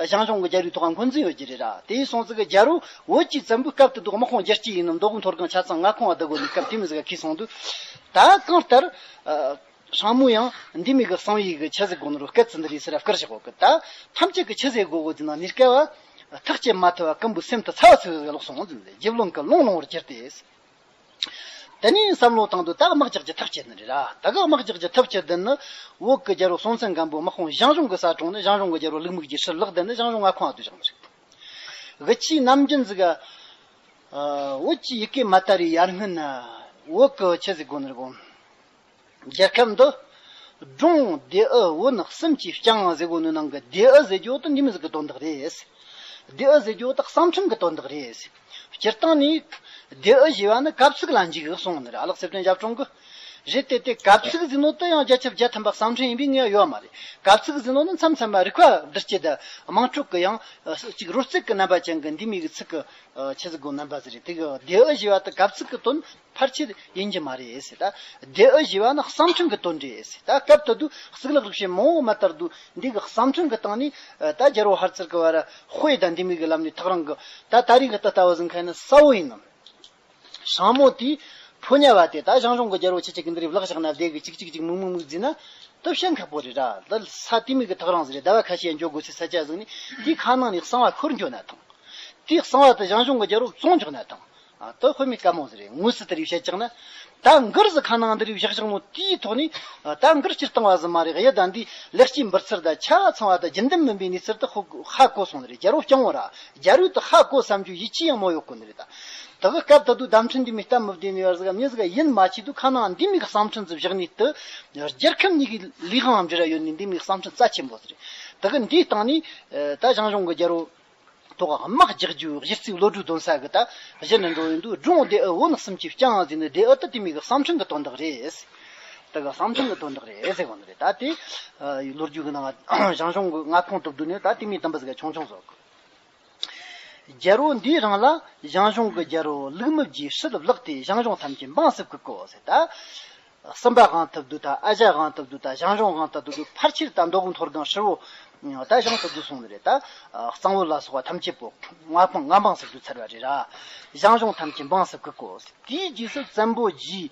ཞང་ཞུང་གི་རྒྱལ་པོའི་ཐོག་འཁོན་འཛིན་ཡོད་ཀྱི་རེད་ར། དེའི་སོང་ཙི་གི་རྒྱལ་པོ་བོད་ཀྱི་བཙན་པོའི་སྐབས་དེ་དུས་དམག་དཔུང་རྒྱལ་སྤྱི་ཡིན་ནམ་མདོ་དབུས་མཐོ་སྒང་ཆ་ཚང་མངའ་ཁོངས་བ་བསྡུ་དགོས་ནི་སྐབས་དེ་མི་ཟིག་ག་ཁེལ་སོང་དུས། ད་གང་ལྟར། སྲང་མོ་ཡང་འདི་མི་གི་གསང་བའི་གི་ཆི་ཟིག་དགོས་ནི་རུ་སྐད་ཙི་འདི་རེད་ཟེར་ར་བསྐུར་བཞག་གོ་གི། ད་ཐམས་ཅད་ཀྱི་ཆི་ཟེར་དགོས་གོ་ཟེར་ན་ནི་སྐལ་བ་ཐག་བཅད་མ་ཐུབ་པ་ཀུན་པོའི་སེམས་དུ་ཚ་བ་ཚིག་ཟིག་ལོག་སོང་ཟིན་ཟེར། རྗེ་བློན་ཀུན་ལོང་ལོང་བར་གྱུར་ཏེ། དེ་ནས་བསམ་བློ་བཏང་དུས་ད་དམག་རྒྱག་རྒྱུ་ཐག་བཅད་ནི་རེད་ར། ད་གི་དམག་རྒྱག་རྒྱུ་ཐག་བཅད་དུས་ནི་བོད་ཀྱི་རྒྱལ་པོ་སྲོང་བཙན་སྒམ་པོའི་དམག་དཔུང་ཞང་ཞུང་གི་ས་དྲངས་ནས་ཞང་ཞུང་གི་རྒྱལ་པོ་ལུག་མིག་གི་ཕྱིར་ལོག་བསྡད་ནས་ཞང་ཞུང་མངའ་ཁོངས་བ་དུ་བཞག་ནི་རེད། དབུ་ཆེ་ནམ་རྒྱུན་ཟིག་ག་བོད་ཀྱི་ཡི་གེ་མ་དར་བའི་ཡར་སྔོན་ན་བོད་ཀྱི་ཆི་ཟིག་དགོས་ནི་རེད་གོ། རྒྱལ་ཁབ་འདི་སྒྲུང་ལྡེ་ཨུ་བོན་གསུམ་གྱིས་བསྐྱངས་ཟེར་གོ་ནི་ནང་གི་ལྡེ་ཨུ་ཟེར་རྒྱུ་དེ་འདི་མི་ཟིག་གི་དོན་དག་རེད། ལྡེ་ཨུ་ཟེར་རྒྱུ་དེ་གསང་འཕྲིན་གི་དོན་དག་རེད། སྤྱིར་བཏང་ནས་ལྡེ་ཨུ་ཞེས་པ་ནི་གབ་ཚིག་ལ་འཇུག་གསུངས་ནི་རེད། ཨ་ལགས་སེ་བརྟན་ཞབས་དྲུང་གི། རེད་དེ་དེ་གབ་ཚིག་ཟེར་ནོ་དེ་ཡང་བརྒྱ་ཆ་བརྒྱ་ཐམ་པ་གསང་འཕྲིན་ཡིན་པའི་ངེས་པ་ཡོད་མ་རེད། གབ་ཚིག་ཟེར་ནོ་ནི་མཚམས་མཚམས་མ་རིག་པ་བསྡུར་སྤྱད་དང་དམངས་ཁྲོད་ཀྱི་ཡང་ཅིག་རོལ་རྩེད་ཀྱི་རྣམ་པ་ཅན་གྱི་འདི་མི་གི་ཚིག་གི་ཆི་ཟིག་གོ་རྣམ་པ་ཟིག་རེད། དེ་གི་ལྡེ་ཨུ་ཞེས་པ་དེ་གབ་ཚིག་གི་དོན། ཕལ་ཆེར་ཡིན་གྱི་མ་རེད་ཟེར། ད་ལྡེ་ཨུ་ཞེས་པ་ནི་གསང་འཕྲིན་གྱི་དོན་རེད་ཟེར། ད་སྐབས་དེ་དུས་གཙུག་ལག་རིག་བྱེད་མང་བོ་མ་དར་དུས་འདི་གི་གསང་འཕྲིན་གྱི་སྟེང་ནས་ད་རྒྱལ་པོ་ཧར་ཙིར་གྱི་བར་དཔེ་དང་འདི་མི་གི་ལམ་ནས་ཐག་རིང་གི་ད་ད་རེས་གི་ད་ལྟ་བུ་ཟིན་མཁན་ནི་གསལ་བོ་ཡིན་ནམ། སྲང་མོ་དེས་ཕོ་ཉ་བ་དེ་ད་ཞང་ཞུང་གི་རྒྱལ་པོ་ཁྱེད་ཅག་གི་འདི་རིགས་ལག་བཞག་ན་བསྡད་གི་ཅིག་ཅིག་ཅིག་མུག་མུག་མུག་ཟེར་ན་སྟོབས་ཞན་ཁག་པོ་རེད་ར། ད་ས་དེ་མི་གི་ཐག་རིང་ཟིག་རེད། ཟླ་བ་ཁ་ཤས་འགྱོ་དགོས་ཚེ་ས་ཆ་ཟིག་ནས་དེའི་ཁ་ནང་ནས་གསང་བ་ཤོར་འགྱོ་ན་ཐང་། དེའི་གསང་བ་དེ་ཞང་ཞུང་གི་རྒྱལ་པོ་བཙོང་འཇོག་ན་ཐང་། ཨ། དེ་དཔེ་མི་དཀའ་མོ་ཟིག་རེད། དངོས་སུ་དེ་རིགས་བཤད་ཀྱང་ན། ད་མགུར་ཟིག་ཁ་ནང་འདི་རིགས་བཞག་བཞག་ནོ་དེའི་ཐོག་ནས། ཨ། ད་མགུར་སྤྱིར་བཏང་བ་ཟིག་མ་རེད། གཡུ་ད་འདི་ལེགས་སྐྱེས་འབུལ་ཚུལ་ད་ཆ་ཚང་བ་ད་རྒྱུན་ལྡན་མིན་པའི་གནས་ཚུལ་དེ་ཧ་གོ་སོང་ནི་རེད། རྒྱལ་པོ་སྐྱོང་བོ་ར་རྒྱལ་པོ་དེ་ཧ་གོ་བསམ་རྒྱུ་ཡིད་ཆེས་ཡང་མོ་ཡོད་གོ་ནི་རེད་ད། དེ་གི་སྐབས་ད་དུང་བརྡ་འཕྲིན་འདི་མི་སྟབས་མི་བདེ་ནི་ཡོད་ཟིག་མྱི་ཟིག་ཡིན་མ་ཆེ་དུས་ཁ་ནང་འདི་མི་གི་གསང་འཕྲིན་ཟིག་བཞག་ནས་དེ་རྒྱལ་ཁབ་གཉིས་ཀྱི་ལས་དབང་འབྲེལ་བ་ཡོད་ནི་འདི་མི་གི་གསང་འཕྲིན་རྩ་ཆེན་པོ་ཟིག་རེད། དེ་གི་འདིའི་སྟེང་ནས་ད་ཞང་ཞུང་གི་རྒྱལ་པོ། ཐོག་དམག་རྒྱག་རྒྱུའི་གཞི་རྩའི་བློ་གྲོས་འདོན་ས་གི་ད་གཞི་ནས་འགྲོ་ཡོང་དུས་སྒྲུང་ལྡེ་ཨུ་བོན་གསུམ་གྱིས་བསྐྱངས་ཟེར་ནས་ལྡེ་ཨུ་དེ་དེ་མི་གི་གསང་འཕྲིན་གི་དོན་དག་རེད། དེ་གི་གསང་འཕྲིན་གི་དོན་དག་རེད་ཟེར་གོ་ནི་རེད། ད་དེ་ལོ་རྒྱུས་གི་ནང་ཞང་ཞུང་གི་མངའ་ཁོངས་དུ་བསྡུས་ནས་ད་དེ་མི་དམ་པ་ཟིག་ག་ཆུང་ཆུང་བཟོ་གི། རྒྱལ་པོ་འདིའི་རིང་ལ་ཞང་ཞུང་གི་རྒྱལ་པོ་ལུག་མི་བརྒྱའི་ཧྲིལ་བུ་ལག་དེ་ཞང་ཞུང་ཐམས་ཅད་འབངས་སུ་བཀུག་གོ་ཟེར་ད། སུམ་པ་དབང་དུ་བསྡུས་ད། ཨ་ཞ་དབང་དུ་བསྡུས་ད། ཞང་ཞུང་དབང་དུ་བསྡུས། ཕལ་ཆེར་ད་མདོ་དབུས་མཐོ་སྒང་ཧྲིལ་བོ་ད་ཞང་དུ་བསྡུས་སོང་ནི་རེད་ད། གཙང་བོད་ལ་སོགས་པ་ཐམས་ཅད་པོ་མངའ་འབངས་མངའ་འབངས་སུ་བསྡུས་ཚར་བ་རེད་ར། ཞང་ཞུང་ཐམས་ཅད་འབངས་སུ་བཀུག་གོ། དེའི་རྗེས་སུ་བཙན་པོ་རྗེའི་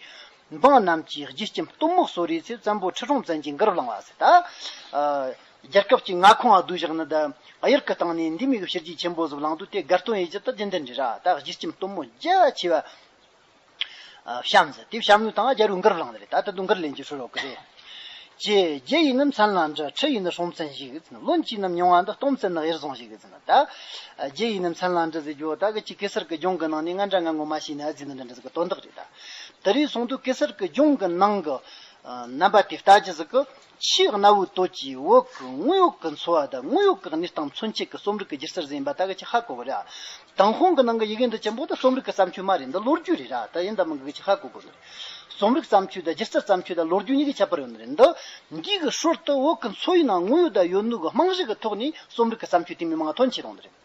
འབངས་རྣམས་ཀྱིས་རྗེ་སྐྱིམ་སྟོན་མོ་གསོལ་རས་ཚེ་བཙན་པོ་ཁྲི་སྲོང་བཙན་གྱིས་མགུར་བླངས་པ་ཟེར་ད། རྒྱལ་ཁབ་ཀྱི་མངའ་ཁོངས་བསྡུས་བཞག་ནི་ད་གཡུར་གི་སྟེང་ནས་འདི་མི་གི་ཕྱི་རྒྱལ་ཆེན་པོ་ཟིག་བླངས་དུས་དེ་དགའ་སྟོན་ཡེད་རྒྱུ་ད་རྒྱུན་ལྡན་རེད་ར། ད་རྗེ་སྐྱིམ་སྟོན་མོ་རྒྱ་ཆེ་བ། བཤམས་ཟེར། དེ་བཤམས་ནས་དང་རྒྱལ་པོས་མགུར་བླངས་ནི་རེད། ད་ད་དུང་མགུར་ལེན་རྒྱུ་ཧྲིལ་བོ་གི་རེད། ཀྱེ། རྒྱུ་ཡིས་ནི་མཚན་ལ་འདྲི། ཁྲི་ཡིས་ནི་སྲོང་བཙན་བཞུགས། བློན་གྱིས་ནི་མྱོང་བ་འདི། སྟོང་བཙན་ནི་གཡུར་བཟུང་བཞུགས་ཟེར་ན་ད། རྒྱུ་ཡིས་ནི་མཚན་ལ་འདྲི་ཟེར་རྒྱུ་བོ་ད་གི་ཅིག་གེ་སར་གི་ལྗོངས་གི་ནང་ནས་ང་འདྲ་ང་ངོ་མ་ཤེས་ན་ཟེར་ནི་འདྲ་འདྲ་ཟིག་གི་དོན་དག་རེད་ད། དེ་རིང་སོང་དུས་གེ་སར་གི་ལྗོངས་གི་ནང་གི་རྣམ་པ་དེ་ལྟ་རྒྱུ་ཟིག་གི། ཆེས་གནའ་བོའི་སྟོད་ཀྱི་བོད་ཀྱི་དངོས་ཡོད་ཀྱི་འཚོ་བ་དང་དངོས་ཡོད་ཀྱི་གནས་སྟངས་མཚོན་བྱེད་ཀྱི་རྩོམ་རིག་གི་སྒྱུ་རྩལ་ཟིག་ཡིན་པ་ད་གི་ཅིག་ཧ་གོ་གི་རེད། ཏུན་ཧོང་གི་ནང་གི་ཡི་གེ་འདི་ཆེན་པོ་དེ་རྩོམ་རིག་གི་བརྩམས་ཆོས་མ་རེད། འདི་ལོ་རྒྱུས་རེད་ར། ད་ཡིན་ད་མིན་གི་ཅིག་ཧ་གོ་དགོས་ནི་རེད། རྩོམ་རིག་བརྩམས་ཆོས་དང་སྒྱུ་རྩལ་བརྩམས་ཆོས་དང་ལོ་རྒྱུས་གཉིས་ཀྱི་ཁྱད་པར་ཡོད་ནི་རེད། འདི་འདི་གི་ཧྲུལ་དུ་བོད་ཀྱི་འཚོ་བའི་ནང་དངོས་ཡོད་དང་ཡོད་ནོ་གི་རྨང་གཞི་གི་ཐོག་ནས་རྩོམ་རིག་གི་བརྩམས་ཆོས་དེ་མི་མང་ཐོན་ཆེ་རུང་ནི་རེད།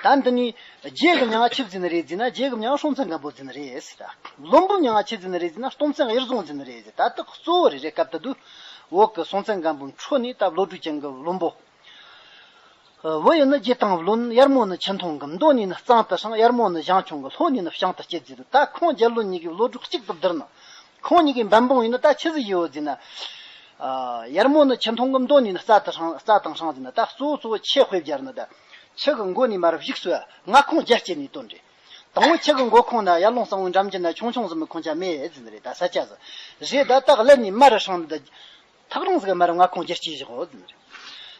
ད་འདི་ནས་རྒྱའི་གི་མྱིང་ང་ཆི་བརྫིས་ནི་རེད་ཟེར་ན། རྒྱའི་གི་མྱིང་ང་སྲོང་བཙན་སྒམ་པོ་བརྫིས་ནི་རེད་ཟེར་ད། བློན་པོའི་མྱིང་ང་ཆི་བརྫིས་ནི་རེད་ཟེར་ན། སྟོང་བཙན་གཡུར་བཟུང་བརྫིས་ནི་རེད་ཟེར། ད་དེ་གཙོ་བོ་རེད་རེད། སྐབས་དེ་དུས་ བོད་ཀྱི་སྲོང་བཙན་སྒམ་པོའི་འཕྲོ་ནས་ད་བློ་གྲོས་ཅན་གྱི་བློན་པོ། བུ་ཡིས་ནི་རྗེ་དང་བློན། ཡར་མོ་ནི་ཆུ་འཐུང་གི། མདོ་ནས་ནི་གཙང་དུ་སྲང་། ཡར་མོ་ནི་ཞིང་ཁྱུང་གི། ལྷོ་ནས་ནི་བྱང་དུ་སྐྱེད་ཟེར་དུས། ད་ཁོང་རྒྱལ་བློན་གཉིས་ཀྱི་བློ་གྲོས་གཅིག་ཏུ་བསྡུར་ན། ཁོང་གཉིས་ཀྱི་འབད་འབུངས་ཡིན་ན་ད་ཆི་ཟིག་ཡོད་ཟེར་ན། ཡར་མོ་ནི་ཆུ་འཐུང་གི། མདོ་ནས་ནི་རྩྭ་དང་སྲང་། རྩྭ་དང་སྲང་ཟེར་ན། ད་གཙོ་བོ་གཙོ་བོ་ཆེ་དཔེ་སྦྱར་ན། ད་ཆུ་གི་མགོ་ནས་མར་བཞུགས་སོ། མངའ་ཁོངས་རྒྱ་བསྐྱེད་ནས་བཏོན་རེད། དང་པོ་ཆུ་གི་མགོ་ཁོངས་ན་ཡར་ལུང་གཙང་བོའི་འགྲམ་རྒྱུད་ན་ཆུང་ཆུང་ཟིག་མི་ཁོང་ཆ་མེད་ཟེར་ནི་རེད། ད་ས་ཆ་ཟིག་རེད། ད་ད་ཀླད་ནས་མར་ར་སྲང་ནི་ད་ཐག་རིང་ཟིག་མར་མངའ་ཁོངས་རྒྱ་བསྐྱེད་བཞག་ཡོད་ཟེར་ནི་རེད།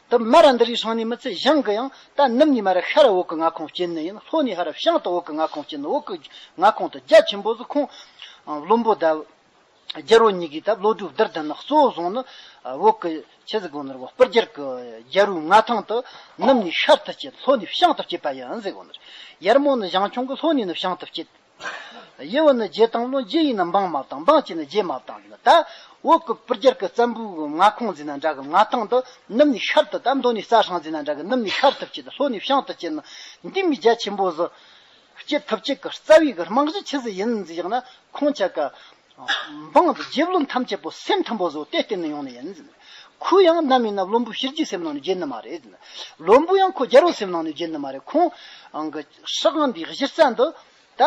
ད་མར་ར་འདི་རིགས་སྲང་ནི་མི་ཚད། ཞིང་གི་ཡང་ད་ནུབ་ནས་མར་ར་ཤར་བོད་གི་མངའ་ཁོངས་བསྐྱེད་ནི་ཡིན། ལྷོ་ནས་ཧར་ར་བྱང་དུ་བོད་གི་མངའ་ཁོངས་བསྐྱེད་ནི། བོད་གི་མངའ་ཁོངས་དེ་རྒྱ་ཆེན་པོ་ཟིག་ཁོང་བློན་པོ་ད། རྒྱལ་པོ་གཉིས་ཀྱིས་ད་བློ་གྲོས་བསྡུར་ད་ནི་གཙོ་བོ་བཟུང་ནི། བོད་ཀྱི་ཆི་ཟིག་དགོས་ནི་རེད། བོད་སྤུ་རྒྱལ་གྱི་རྒྱལ་པོའི་མངའ་ཐང་དུ་ནུབ་ནས་ཤར་དུ་སྐྱེད། ལྷོ་ནས་བྱང་དུ་སྐྱེད་པ་ཡིན་ཟེར་གོ་ནི་རེད། ཡར་མོ་ནི་ཞིང་ཁྱུང་གི། ལྷོ་ནས་ནི་བྱང་དུ་སྐྱེད། ཡུལ་བུ་ནི་རྗེ་དང་བློན། རྗེ་ཡིས་ནི་འབངས་མ་བཏང་། འབངས་ཀྱིས་ནི་རྗེ་མ་བཏང་ཟེར་ན། ད་བོད་ཀྱི་སྤུ་རྒྱལ་གྱི་བཙན་པོའི་མངའ་ཁོངས་ཟེར་ན་འདྲ་གི་མངའ་ཐང་དུ་ནུབ་ནས་ཤར་དུ། ད་མདོ་ནས་རྩྭ་སྲང་ཟེར་ན་འདྲ་གི་ནུབ་ནས་ཤར་དུ་སྐྱེད། ལྷོ་ནས་བྱང་དུ་སྐྱེད་ནི་འདི་མོ་རྒྱ་ཆེན་པོ་ཟིག་སྐྱེད་ཐུབ་ཅིག་གི་རྩ་བའི་གི་རྨང་གཞི་ཆི་ཟིག་ཡིན་ཟེར་བཞག་ན། ཁོང་ཆ་ག་འབངས་དང་རྗེ་བློན་ཐམས་ཅད་པོ་སེམས་མཐུན་པོ་བཟོ་དེ་བརྟེན་ནས་ཡོང་ནི་ཡིན་ཟེར། ཁོས་ཡང་ནམ་ཡིན་ན་བློན་པོ་ཕྱི་རྒྱལ་སེམས་ནང་ནས་བརྗེད་ནི་མ་རེད་ཟེར། བློན་པོ་ཡང་ཁོ་རྒྱལ་པོ་སེམས་ནང་ནས་བརྗེད་ནི་མ་རེད། ཁོང་ཨང་གི་སྲིད་དབང་འདིའི་གཞི་རྩ་འདི་ད་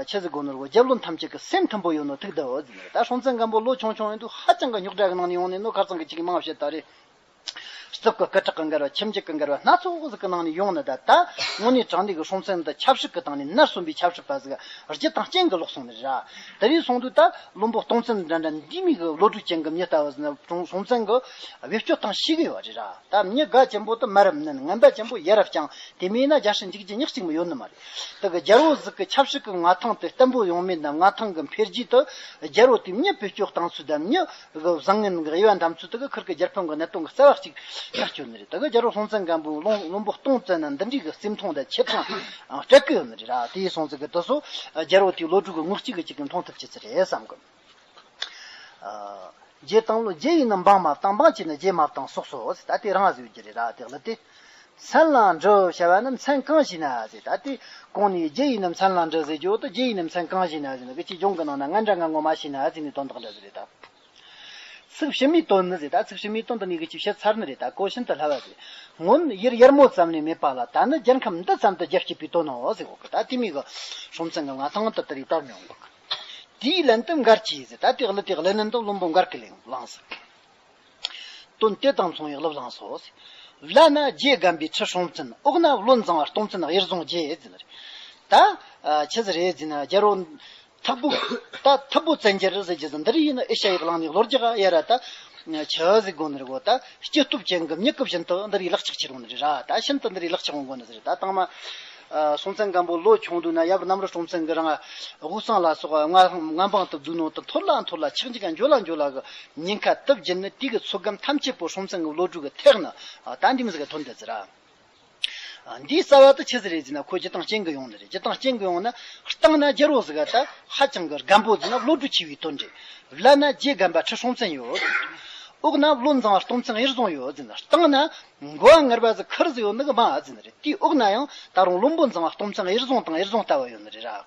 ཆི་ཟིག་དགོས་ནོ་རྒོ། རྒྱལ་བློན་ཐམས་ཅད་ཀྱི་སེམས་མཐུན་པོ་ཡོད་ནོ་ཐུག་བསྡད་ཡོད་ཟེར། ད་སྲོང་བཙན་སྒམ་པོ་ལོ་ཆུང་ཆུང་ཡིན་དུས་ཧ་ཅང་གི་རྙོག་དྲ་གི་ནང་ནས་ཡོང་ནས་ནོ། ཁ་སང་གི་ཅིག་མང་བཤད་ད་རེད། རྩིབས་ཀྱི་སྐུ་དྲག་གི་འགལ་བ། ཁྱིམ་རྒྱུད་ཀྱི་འགལ་བ་སྣ་ཚོགས་ཟིག་གི་ནང་ནས་ཡོང་ནི། ད་ད་དངོས་གནས་དྲང་གནས་ཀྱི་སྲོང་བཙན་འདི་ཆབ་སྲིད་ཀྱི་སྟེང་ནས་ནར་སོན་པའི་ཆབ་སྲིད་པ་ཟིག་རྒྱུ་དང་རྐྱེན་གྱིས་ལོག་སོང་ནི་རེད་ར། དེ་རིང་སོང་དུས་ད་བློན་པོ་སྟོང་བཙན་འདྲ་འདྲ་འདི་མོ་གི་བློ་གྲོས་ཅན་གྱི་མྱི་ལྟ་བུ་ཟིག་ནི་སྲོང་སྲོང་བཙན་གྱིས་བེད་སྤྱོད་བཏང་ཤེས་གི་ཡོད་རེད་ར། ད་མྱི་དགའ་ཅན་པོ་དེ་མར་ར་མནན། ངན་པ་ཅན་པོ་ཡར་ར་བརྐྱངས། དེ་མིན་ན་རྒྱལ་སྲིད་འཇིག་རྒྱུ་ཉག་གཅིག་མི་ཡོད་ནི་མ་རེད། དེ་གི་རྒྱལ་པོ་ཟིག་གི་ཆབ་སྲིད་ཀྱི་མངའ་ཐང་དེ་བརྟན་པོ་ཡོང་མིན་དང་མངའ་ཐང་གི་འཕེལ་རྒྱས་དེ་རྒྱལ་པོ་དེ་མྱི་བེད་སྤྱོད་བཏང་ཚུལ་དང་མྱི་གི་བཟང་ངན་གི་དབྱེ་བ་འདེམས་ཚུལ་དེ་གི་ཁུར་གི་རྒྱལ་ཕམ་གི་གནད་དོན་གི་རྩ་བ་གཅིག་ཆགས་ཡོད་ནི་རེད། དེ་གི་རྒྱལ་པོ་སྲོང་བཙན་སྒམ་པོའི་བློན་བློན་པོ་སྟོང་བཙན་ན་འདི་འདྲའི་གི་བརྩི་མཐོང་དང་ཆེ་མཐོང་སྤྲད་གི་ཡོད་ནི་རེད་ར། དེ་ཡིན་སོང་ཙི་གི་དེ་ཚོ་རྒྱལ་པོ་དེའི་བློ་གྲོས་གི་ངོ་སྐྱུག་གི་ཅིག་གི་མཐོང་ཐུབ་ཅི་ཙི་རེད་བསམ་གི། རྗེ་དང་བློན། རྗེ་ཡིས་ནི་འབངས་མ་བཏང་། འབངས་ཀྱིས་ནི་རྗེ་མ་བཏང་སོགས་སོ། ད་དེ་རང་བཟོས་རྒྱུ་རེད་ར། དེ་ལ་དེ། མཚན་ལ་འབྲུ་བྱ་བ་ནི་མཚན་གང་ཞིག་ན་ཟེར། ད་དེ་གོང་ནས་རྗེ་ཡིས་ནི་མཚན་ལ་འབྲུ་ཟེར་རྒྱུ་དེ། རྗེ་ཡིས་ནི་མཚན་གང་ཞིག་ན་ཟེར་ན། གི་ཅིག་གཞུང་གི་ནང་ན་ང་འདྲ་ང་ངོ་མ་ཞིག་ན་ཟེར་ནས་དོན་དག་འདྲ་ཟེར་རེད་ད། ཚིག་ཕྱི་མའི་དོན་ནི་ཟེར། ད་ཚིག་ཕྱི་མའི་དོན་དེ་ནས་གི་ཅིག་བཤད་ཚར་ནི་རེད། ད་གོ་ཤིན་ཏུ་སླ་བ་ཟེར། སྔོན་ཡུལ་ཡར་མོ་ཙམ་ལས་མེད་པ་ལ། ད་ནི་རྒྱལ་ཁམས་འདི་ཙམ་དུ་རྒྱ་བསྐྱེད་པའི་དོན་ནོ་ཟེར་གོ་གི། ད་དེ་མོ་གི་སྲོང་བཙན་གི་མངའ་ཐང་དེ་དེ་རིགས་དར་མྱོང་གི། དེའི་ལན་དུ་མགར་གྱིས་ཟེར། ད་དེ་ལ་དེ་ལན་དུ་བློན་པོ་མགར་གྱིས་ལན་བླངས་ཟེར། དོན་དེ་དང་མཚུངས་པའི་གླུ་བླངས་སོ་ཟེར། བླ་ན་རྗེ་རྒན་པའི་ཁྲི་སྲོང་བཙན། འོག་ན་བློན་བཟང་བ་སྟོང་བཙན་གཡུ་བཟུང་རྗེ་ཟེར་ནི་རེད། ད་ཆི་ཟིག་རེད་ཟེར་ན། རྒྱལ་པོ་ཐུབ་པོ། ད་ཐུབ་པོ་བཙན་རྒྱལ་ཟེར་རྒྱུ་ཟིག་འདི་རིགས་ཡིན་ན་ཨེ་ཤ་ཡའི་གླིང་ནས་ལོ་རྒྱུས་ཡ་ར་ད་ཆི་ཟིག་དགོས་ནི་རེད་གོ། ད་སྐྱེ་སྟོབས་ཅན་གི་མྱི་གི་བཞིན་དུ་འདི་རིགས་ལག་ཆགས་ཆེ་རུང་ནི་རེད་ར། ད་ཤིན་ཏུ་འདི་རིགས་ལག་ཆགས་འོང་དགོས་ནི་ཟིག་རེད། ད་དང་མ། ཨ། སྲོང་བཙན་སྒམ་པོ་ལོ་ཆུང་དུས་ན་ཡབ་གནམ་རི་སྲོང་བཙན་གྱིས་རང་དབུས་གཙང་ལ་སོགས་མངའ་མངའ་འབངས་དུ་བསྡུས་ནོ་དང་། འཐོར་ལ་འཐོར་ལ་ཆག་འཇིག་ག་འགྱོ་ལ་འགྱོ་ལ་གི་ཉེན་ཁ་དུ་བརྒྱུད་ནས། དེ་གི་ཚོད་བགམ་ཐམས་ཅད་པོ་སྲོང་བཙན་གྱི་བློ་གྲོས་གི་ཐེག་ནི། ཨ། ད་འདི་མོ་ཟིག་ག་ཐོན་དེ་ཟེར་ར། ཨ། འདིའི་རྩ་བ་དེ་ཆི་ཟིག་རེད་ཟེར་ན། ཁོ་རྒྱུ་དང་རྐྱེན་གྱིས་ཡོང་ནི་རེད། རྒྱུ་དང་རྐྱེན་གྱིས་ཡོང་ན། སྟེང་ན་རྒྱལ་པོ་ཟིག་ག་ད་ཧ་ཅང་གི་རྒན་པོ་ཟིག་ན་བློ་གྲོས་ཆེ་བའི་དོན་རེད། བླ་ན་རྗེ་རྒན་པ་ཁྲི་སྲོང་བཙན་ཡོད། འོག་ན་བློན་བཟང་བ་སྟོང་བཙན་གཡུ་བཟུང་ཡོད་ཟེར་ན། སྟེང་ན་འགོ་བ་ངར་བ་ཟིག་ཁུར་ཟིག་ཡོད་ནི་གི་མ་ཟེར་ནི་རེད། དེའི་འོག་ན་ཡང་ད་རུང་བློན་པོ་བཟང་བ་སྟོང་བཙན་གཡུ་བཟུང་དང་གཡུ་བཟུང་ལྟ་བུ་ཡོད་ནི་རེད་ར།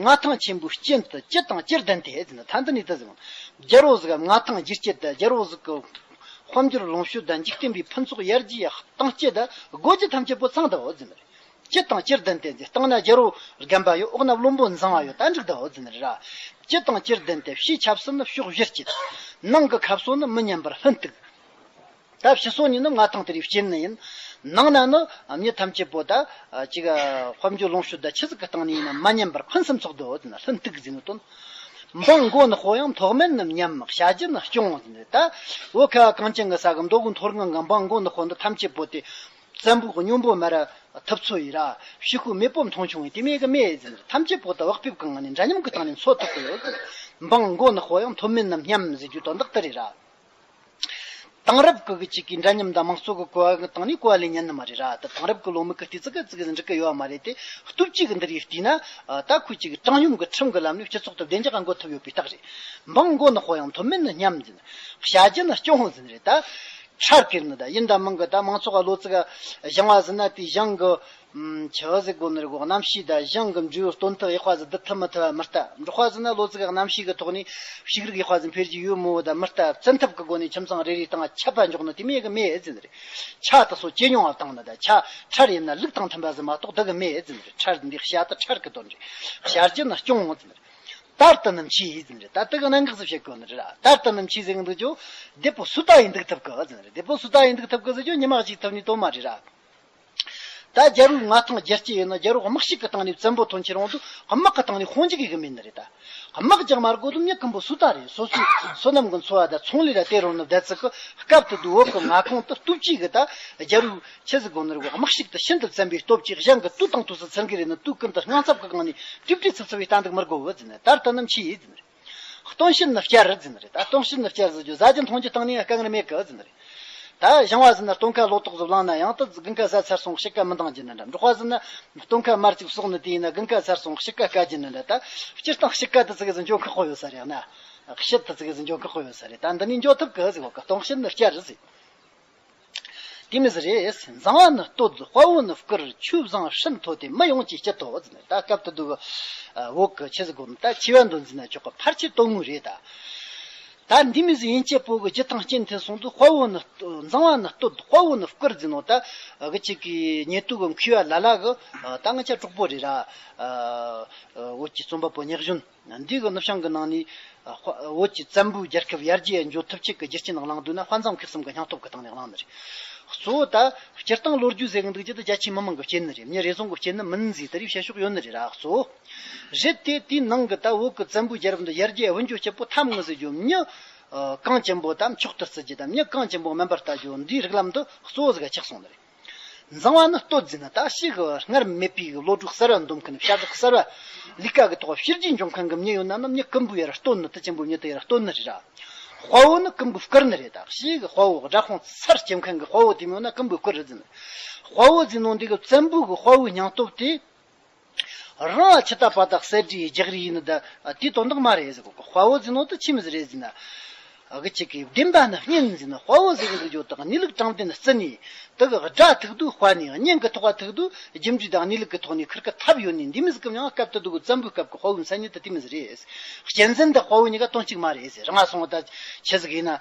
མངའ་ཐང་ཆེན་པོའི་རྐྱེན་དུ་ཅི་དང་ཅི་ལྡན་ཏེ་ཟེར་ན། ད་འདི་ནས་ད་ཟེར། རྒྱལ་པོ་ཟིག་མངའ་ཐང་རྒྱས་བསྐྱེད་དང་། རྒྱལ་པོ་ཟིག་གི་དཔལ་འབྱོར་ལོངས་སྤྱོད་དང་། འཇིག་རྟེན་པའི་ཕུན་ཚོགས་ཡར་རྒྱས་གཏིང་སྐྱེད་དང་། དགོས་རྒྱུ་ཐམས་ཅད་པོ་ཚང་དང་ཟེར་ནི་རེད། ཅི་དང་ཅི་ལྡན་ཏེ་ཟེར། སྟེང་ན་རྒྱལ་པོ་རྒན་པ་ཡོད། འོག་ན་བློན་པོ་བཟང་བ་ཡོད། ད་འགྲིག་དང་ཟེར་ནི་རེད་ར། ཅི་དང་ཅི་ལྡན་ཏེ། ཕྱིའི་ཆབ་སྲིད་ནི་ཕྱོགས་བཞིར་སྐྱེད། ནང་གི་ཁ་སོ་ནི་མི་ཉམས་པར་ལྷུན་སྟུག། ད་ཕྱི་སོ་ནས་ནི་མངའ་ཐང་དེ་རིགས་སྐྱེད་ནི་ཡིན། ནང་ན་ནི་མྱི་ཐམས་ཅད་པོ་ད་ཅིག་དཔལ་འབྱོར་ལོངས་སྤྱོད་ད་ཆི་ཟིག་གི་སྟེང་ནས་ཡིན་ན་མ་ཉམས་པར་ཕུན་སུམ་ཚོགས་དོ་ཟེར་ན་ལྷུན་སྟུག་ཟེར་ནི་དོན། འབངས་མགོ་ནག་པོ་ཡང་མཐོ་དམན་ནི་མཉམ། བྱ་རྒྱུ་ནི་སྐྱོང་ཟེར་ནི། ད་བོད་ཁ་བ་གངས་ཅན་གི་ས་གི་མདོ་དབུས་མཐོ་སྒང་གི་འབངས་མགོ་ནག་པོ་འདི་ཐམས་ཅད་པོ་དེ་བཙན་པོའི་སྨྱོ་འབོ་མ་ར་ཐུབ་ཚོད་ཡིན་ར། ཕྱུག་པོའི་མེས་པོ་མཐོང་ཆུང་ཡིན། དེ་མོ་གི་མེད་ཟེར་ནི། ཐམས་ཅད་པོ་ད་བག་ཕེབས་གི་ངང་ནས་འདྲ་མཉམ་གི་སྟེང་ནས་འཚོ་ཐུབ་གི་ཡོད། འབངས་མགོ་ནག་པོ་ཡང་མཐོ་དམན་ནི་མཉམ་ཟེར་རྒྱུ་དོན་དག་དེ་རེད་ར། དེང་རབས་ཀྱི་གཅིག་གིས་འདྲ་མཉམ་དང་དམངས་གཙོ་གི་གོ་བ་གི་སྟེང་ནས་གོ་བ་ལེན་ཉན་ནི་མ་རེད་ར། ད་དེང་རབས་ཀྱི་ལོ་མི་གི་ལྟས་ཙི་གེ་ཙི་གེ་འགྲིག་གི་ཡོད་མ་རེད་དེ། སྟོབས་གཅིག་གི་འདི་རིགས་བལྟས་ན། ད་ཁོས་གཅིག་གི་དྲང་སྙོམས་ཀྱི་ཁྲིམས་ཀྱི་ལམ་ནས་སྤྱི་ཚོགས་དེ་བདེ་འཇགས་འགོད་ཐུབ་ཡོད་པའི་རྟགས་རེད། འབངས་མགོ་ནག་པོ་ཡང་མཐོ་དམན་ནི་མཉམ་ཟེར། བྱ་རྒྱུ་ནི་སྐྱོང་ཟེར་རེད། ད་ཁྲལ་ཁེར་ནི་ད་ཡིན་ད་མིན་གི་ད་མང་ཚོགས་ལ་ལོ་ཙི་གེ་བཞེངས་བ་ཟིན་ན་དེ་བཞེངས་གི། ཨུམ། ཆི་ཟིག་གོ་ནི་རེད་གོ། རྣམ་ཤེས་དང་གཞུང་གི་འབྲས་བུ་སྟོན་ཐབས་ཡག་པ་ཟིག་བསྡུ་ཐུབ་མི་ཐུབ་པ་མི་ལྟ། འབྲོག་པ་ཟིག་ན་ལོ་ཟིག་གི་རྣམ་ཤེས་གི་ཐོག་ནས་ཕྱུགས་རིགས་ཡག་པ་ཟིག་འཕེལ་རྒྱས་ཡོད་མོད་ད་མི་ལྟ། བཙན་ཐབས་གི་སྒོ་ནས་ཁྱིམ་ཚང་རེ་རེའི་སྟེང་ཆད་པ་འཇོག་ནི་དེ་མོ་གི་མེད་ཟེར་ནི་རེད། ཆ་དེ་ཚོ་ཇེ་ཉུང་ང་བཏང་ནི་ད། ཆ་ཁྲལ་ཡིན་ན་ལུགས་དང་མཐུན་པ་ཟིག་མ་གཏོགས་དེ་གི་མེད་ཟེར་ནི་རེད། ཁྲལ་འདི་བཤད་དེ་ཁྲལ་གི་དོན་རེད། བཤད་རྒྱུ་ནི་སྐྱོང་ཟེར་ནི་རེད། ད་ལྟ་ནི་མཆིས་ཟེར་ནི་རེད། ད་དེ་གི་གནད་འགག་ཟིག་བཤད་གོ་ནི་རེད་ར། ད་ལྟ་ནི་མཆིས་ཟེར་གི་འདུག་ཅོ། བདེ་པོ་སུ་ད་ཡིན་འདུག་ཐུབ་གི་ཟེར་ནི་རེད། བདེ་པོ་སུ་ད་ཡིན་འདུག་ཐུབ་གི་ཟེར་ཅོ་ཉི་མ་གཅིག་ཐུབ་ནི་དོན་མ་རེད་ར། ད་རྒྱལ་པོའི་མངའ་ཐང་རྒྱལ་གཅེས་ཡིན་ན་རྒྱལ་པོ་དམག་ཤུགས་ཀྱི་སྟེང་ནས་བཙན་པོ་ཐོན་ཁྱེར་འོང་དུས་དམག་གི་སྟེང་ནས་དཔུང་འཇུག་གི་གི་མིན་ནི་རེད་ད། དམག་རྒྱག་མ་དགོས་དུས་མྱི་ཀུན་པོ་སུ་ད་རེད། སོ་སོའི་བསོད་ནམས་ཀྱི་འཚོ་བ་དང་ཚོང་ལས་ལ་དེ་རོལ་ནི་བསྡད་ཚིག་གི་སྐབས་དེ་དུས་བོད་ཀྱི་མངའ་ཁོངས་དུ་སྟོབས་ཆེ་གི་ད་རྒྱལ་པོའི་ཆི་ཟིག་གོ་ནི་རེད་གོ། དམག་ཤུགས་དེ་ཤིན་ཏུ་བཙན་པོའི་སྟོབས་ཀྱིས་གཞན་གྱི་དུས་དང་དུས་སུ་ཚུར་འགེལ་རེ་ནི་དུས་ཀུན་ཏུ་དངངས་འཚབ་ཀྱི་སྒང་ནས་ཏིབ་ཏིབ་ཚིབ་ཚིབ་བའི་གཏན་འདུག་མི་དགོས་བུ་ཟིན་ནས་ད་ལྟ་ནི་མཆིས་ཟིན་རེད། སྟོན་བྱེད་ནི་བསྐྱར་ཟེར་ནི་རེད། ད་སྟོན་བྱེད་ནི་བསྐྱར་ཟེར་རྒྱུ་ཟ་རྒྱུ་འཐུང་རྒྱུ་བཏང་ནས་དཀའ་ངལ་མེད་གི་ཟེར་ནི་རེད། ད་ཞིང་བ་ཟེར་ན་སྟོན་ཁ་ལོ་ཏོག་ཟོ་བླངས་ན་ཡང་ད་དགུན་ཁ་ཟ་ཚར་སོང་དཔྱིད་ཀ་མི་འདང་རྒྱུ་ནི་འདྲ། འབྲོག་པ་ཟེར་ན་སྟོན་ཁ་མར་ཅིག་གསོག་ནི་དེ་ཡིན་ན་དགུན་ཁ་ཚར་སོང་དཔྱིད་ཀ་དཀའ་རྒྱུ་ནི་འདྲ། ད་སྤྱིར་བཏང་དཔྱིད་ཀ་དུ་ཙི་གེ་ཟིག་འགྱོ་ཁག་པོ་ཡོད་ས་རེད་ན། དཔྱིད་དུ་ཙི་གེ་ཟིག་འགྱོ་ཁག་པོ་ཡོད་ས་རེད། ད་འདི་ནས་འགྱོ་ཐུབ་གི་ཟེར་གོ་གི། སྟོན་བྱེད་ནི་བསྐྱར་ཟེར། དེ་མི་ཟེར་རེད། མཛངས་པ་ནི་བསྟོད། དཔའ་བོ་ནི་བཀུར། ཆོས་བཟང་སྲིད་མཐོ་སྟེ། མི་ཡོངས་ཀྱི་སྤྱི་དོ་ཟེར་ནས། ད་སྐབས་དེ་དུས་བོད་ཀྱི་ཆི་ཟིག་གོ་ནི་ད་ཆེ་བ་འདོན་ཟིན་ན་ཆོག་གི། ཕལ་ཆེར་དོན་དངོས་རེད་ད། ད་འདི་མི་ཟེར་ཡན་ཆད་པོ་གི་རྒྱུ་དང་རྐྱེན་དེ་སོང་དུས་དཔའ་བོ་ནི་བསྟོད། མཛངས་པ་ནི་བསྟོད། དཔའ་བོ་ནི་བཀུར་ཟེར་ནོ་ད། གི་ཅིག་གི་ཉེ་དུ་གི་མཁས་པ་ལ་ལ་གི། ད་ང་ཆ་གྲོགས་པོ་རེད་ར། བོད་ཀྱི་རྩོམ་པ་པོ་ཉག་གཞོན། འདི་གི་ནུབ་བྱང་གི་ནང་ནས། ཨ། དཔའ། བོད་ཀྱི་བཙན་པོའི་རྒྱལ་ཁབ་ཡར་རྒྱས་འགྱོ་ཐུབ་ཆེད་ཀྱི་རྒྱུ་རྐྱེན་གླེང་འདོད་ན་དཔའ་མཛངས་མཁས་གསུམ་གྱི་སྙིང་སྟོབས་ཀྱི་སྟེང་ནས་གླེང་ནི་རེད། གཙོ་བོ་ད་སྤྱིར་བཏང་ལོ་རྒྱུས་ཟེར་གི་འདུག་རྒྱུ་དེ་རྒྱ་ཆེའི་མི་མང་གིས་བཤད་ནི་རེད། མྱི་རེ་ཟུང་གིས་བཤད་ནི་མིན་ཟེར་དེ་རིགས་བཤད་ཕྱོགས་ཡོད་ནི་རེད་ར། གཙོ་བོ་རེད་དེ། དེའི་ནང་གི་ད་བོད་ཀྱི་བཙན་པོའི་རྒྱལ་རབས་འདི་ཡར་རྒྱས་འོང་འགྱོ་ཆེད་པོ་ཐབས་ངོ་ཟེར་རྒྱུ། མྱི། ཨ། གང་ཅན་པོ་ད་མཆོག་ཏུ་བརྩི་རྒྱུ་དང་མྱི་གང་ཅན་པོ་དམན་པར་ལྟ་རྒྱུ་འདིའི་རིགས་ལམ་དུ་གཙོ་བོ་ཟིག་ག་ཆགས་སོང་ནི་རེད། མཛངས་པ་ནི་བསྟོད་ཟེར་ན་ད་ཞེ་གི་སྔར་མེད་པའི་བློ་གྲོས་གསར་བ་འདོན་མཁན། བྱ་བཞག་གསར་བ། ལས་ཀ་གི་ཐོག་ཕྱི་རྒྱུད་འཇོག་མཁན་གྱི་མྱི་ཡོད་ན་ནི་མྱི་ཀུན་པོ་ཡར་བསྟོད་ནི། དེ་ཅན་པོ་མྱི་དེ་ཡར་བསྟོད་ནི་རེད་ར། དཔའ་བོ་ནི་ཀུན་པོ་བཀུར་ནི་རེད་ད། ཞེ་གི་དཔའ་བོ་དགྲ་དཔུང་ཚར་བཅད་མཁན་གྱི་དཔའ་བོ་དེ་མོ་ཡོད་ན་ཀུན་པོ་བཀུར་རེད་ཟེར་ནི། དཔའ་བོ་ཟེར་ནོ་འདི་གི་བཙན་པོ་གི་དཔའ་བོའི་སྙིང་སྟོབས་དེ། རང་ལ་ཆི་ད་པ་དག་གསལ་བྲིས་རྒྱག་རེས་ཡིན་ནི་ད། དེའི་དོན་དག་མ་རེད་ཟེར་གོ་གི། དཔའ་བོ་ཟེར་ནོ་དེ་ཆི་མོ་ཟིག་རེད་ཟེར་ན། གི་ཅིག་གི་བདེན་པ་ནི་གཉེན་ཟེར་ན། དཔའ་བོ་ཟེར་གི་འདུག་རྒྱུ་དག་གནས་ལུགས་དྲང་བདེན་བརྩི་ནས། དེ་གི་དགྲ་ཐུག་དུས་དཔའ་ནས། གཉེན་གི་ཐོག་ཐུག་དུས་རྒྱུ་འབྲས་དང་གནས་ལུགས་ཀྱི་ཐོག་ནས་ཁུར་གི་ཐབས་ཡོད་ནས། འདི་མོ་ཟིག་གི་མྱིང་སྐབས་དེ་དུས་གི་བཙན་པོའི་སྐབས་ཀྱི་དཔའ་བོའི་མཚན་ཉིད་དེ་དེ་མོ་ཟིག་རེད། གཅན་གཟན་དང་དཔའ་བོ་གཉིས་ཀ་དོན་གཅིག་མ་རེད་ཟེར། རང་སོང་ད་ཆི་ཟིག་ཡིན་ན་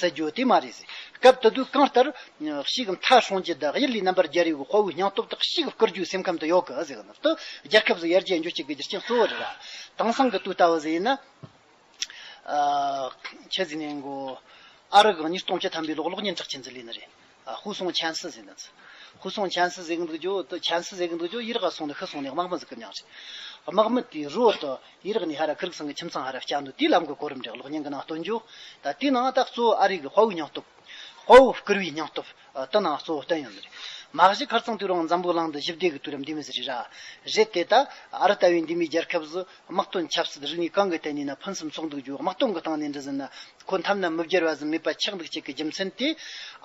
ཟེར་རྒྱུ་དེ་མ་རེད་ཟེར། སྐབས་དེ་དུས་གང་ལྟར་ཞེ་གི་མཐའ་སྲུང་རྒྱུ་དང་ཡུལ་ལས་རྣམ་པར་རྒྱལ་བའི་དཔའ་བོའི་སྙིང་སྟོབས་དག་ཞེ་གི་བཀུར་རྒྱུའི་སེམས་ཁམས་དེ་ཡོད་གི་ཟེར་གི་ནི། དེ་རྒྱལ་ཁབ་ཟིག་ཡར་རྒྱས་འགྱོ་བྱེད་ཀྱི་རྒྱུ་རྐྱེན་གཙོ་བོ་རེད་ར། དེང་སང་གི་དུས་ལྟ་བུ་ཟིག་ཡིན་ན། ཨ། ཆི་ཟིག་ནས་གོ། ཨ་རི་གི་གཉིས་སྟོང་བཅུ་ཐམ་པའི་ལོ་གློག་བརྙན་གྲགས་ཆེན་ཟིག་ལས་ནི་རེད། ཨ། ཧུའུ་སུང་ཆན་སི་ཟེར་ནི་ཚོ། ཧུའུ་སུང་ཆན་སི་ཟེར་གི་འདུག་རྒྱུ་དེ། ཆན་སི་ཟེར་གི་འདུག་རྒྱུ་ཡི་རག་སོང་ནི་ཤི་སོང་ནི་དམག་མི་ཟིག་གི་མྱིང་རེད། དམག་མི་དེའི་རོ་དེ་ཡི་རག་ནས་ཧ་ར་ཁུ་རིག་ཚང་གི་ཁྱིམ་ཚང་ཧ་ར་བསྐྱལ་འདུག་དེའི་ལམ་གི་གོ་རིམ་རེད། གློག་བརྙན་གི་ནང་སྟོན་རྒྱུ། ད་དེའི་ནང་ད་གཙོ་བོ་ཨ་རི་གི་དཔའ་བོའི་སྙིང་སྟོབས། དཔའ་བོ་བཀུར་བའི་སྙིང་སྟོབས། ཨ། དེ་ནང་གཙོ་བོ་བསྟན་ཡོད་ནི་རེད། མ་གཞི་ཁ་རྩང་དུས་རང་འཛམ་བུ་གླིང་འདི་ཞི་བདེ་གི་དུས་རབས་འདི་མོ་ཟིག་རེད་ར། རེད་དེ། ད་ཨ་རི་ལྟ་བུའི་འདི་མོའི་རྒྱལ་ཁབ་ཟིག་དམག་དོན་ཆབ་སྲིད་རིག་གནས་གང་གི་སྟེང་ནས་ན་ཕུན་སུམ་ཚོགས་འདུག་རྒྱུ། དམག་དོན་གི་སྟེང་ནས་འདྲ་ཟེར་ན་ཁོ་མཐའ་ན་མི་བརྗེད་པ་ཟིག་མེད་པ་ཆགས་འདུག་ཅིག་གི་རྒྱུ་མཚན་དེ་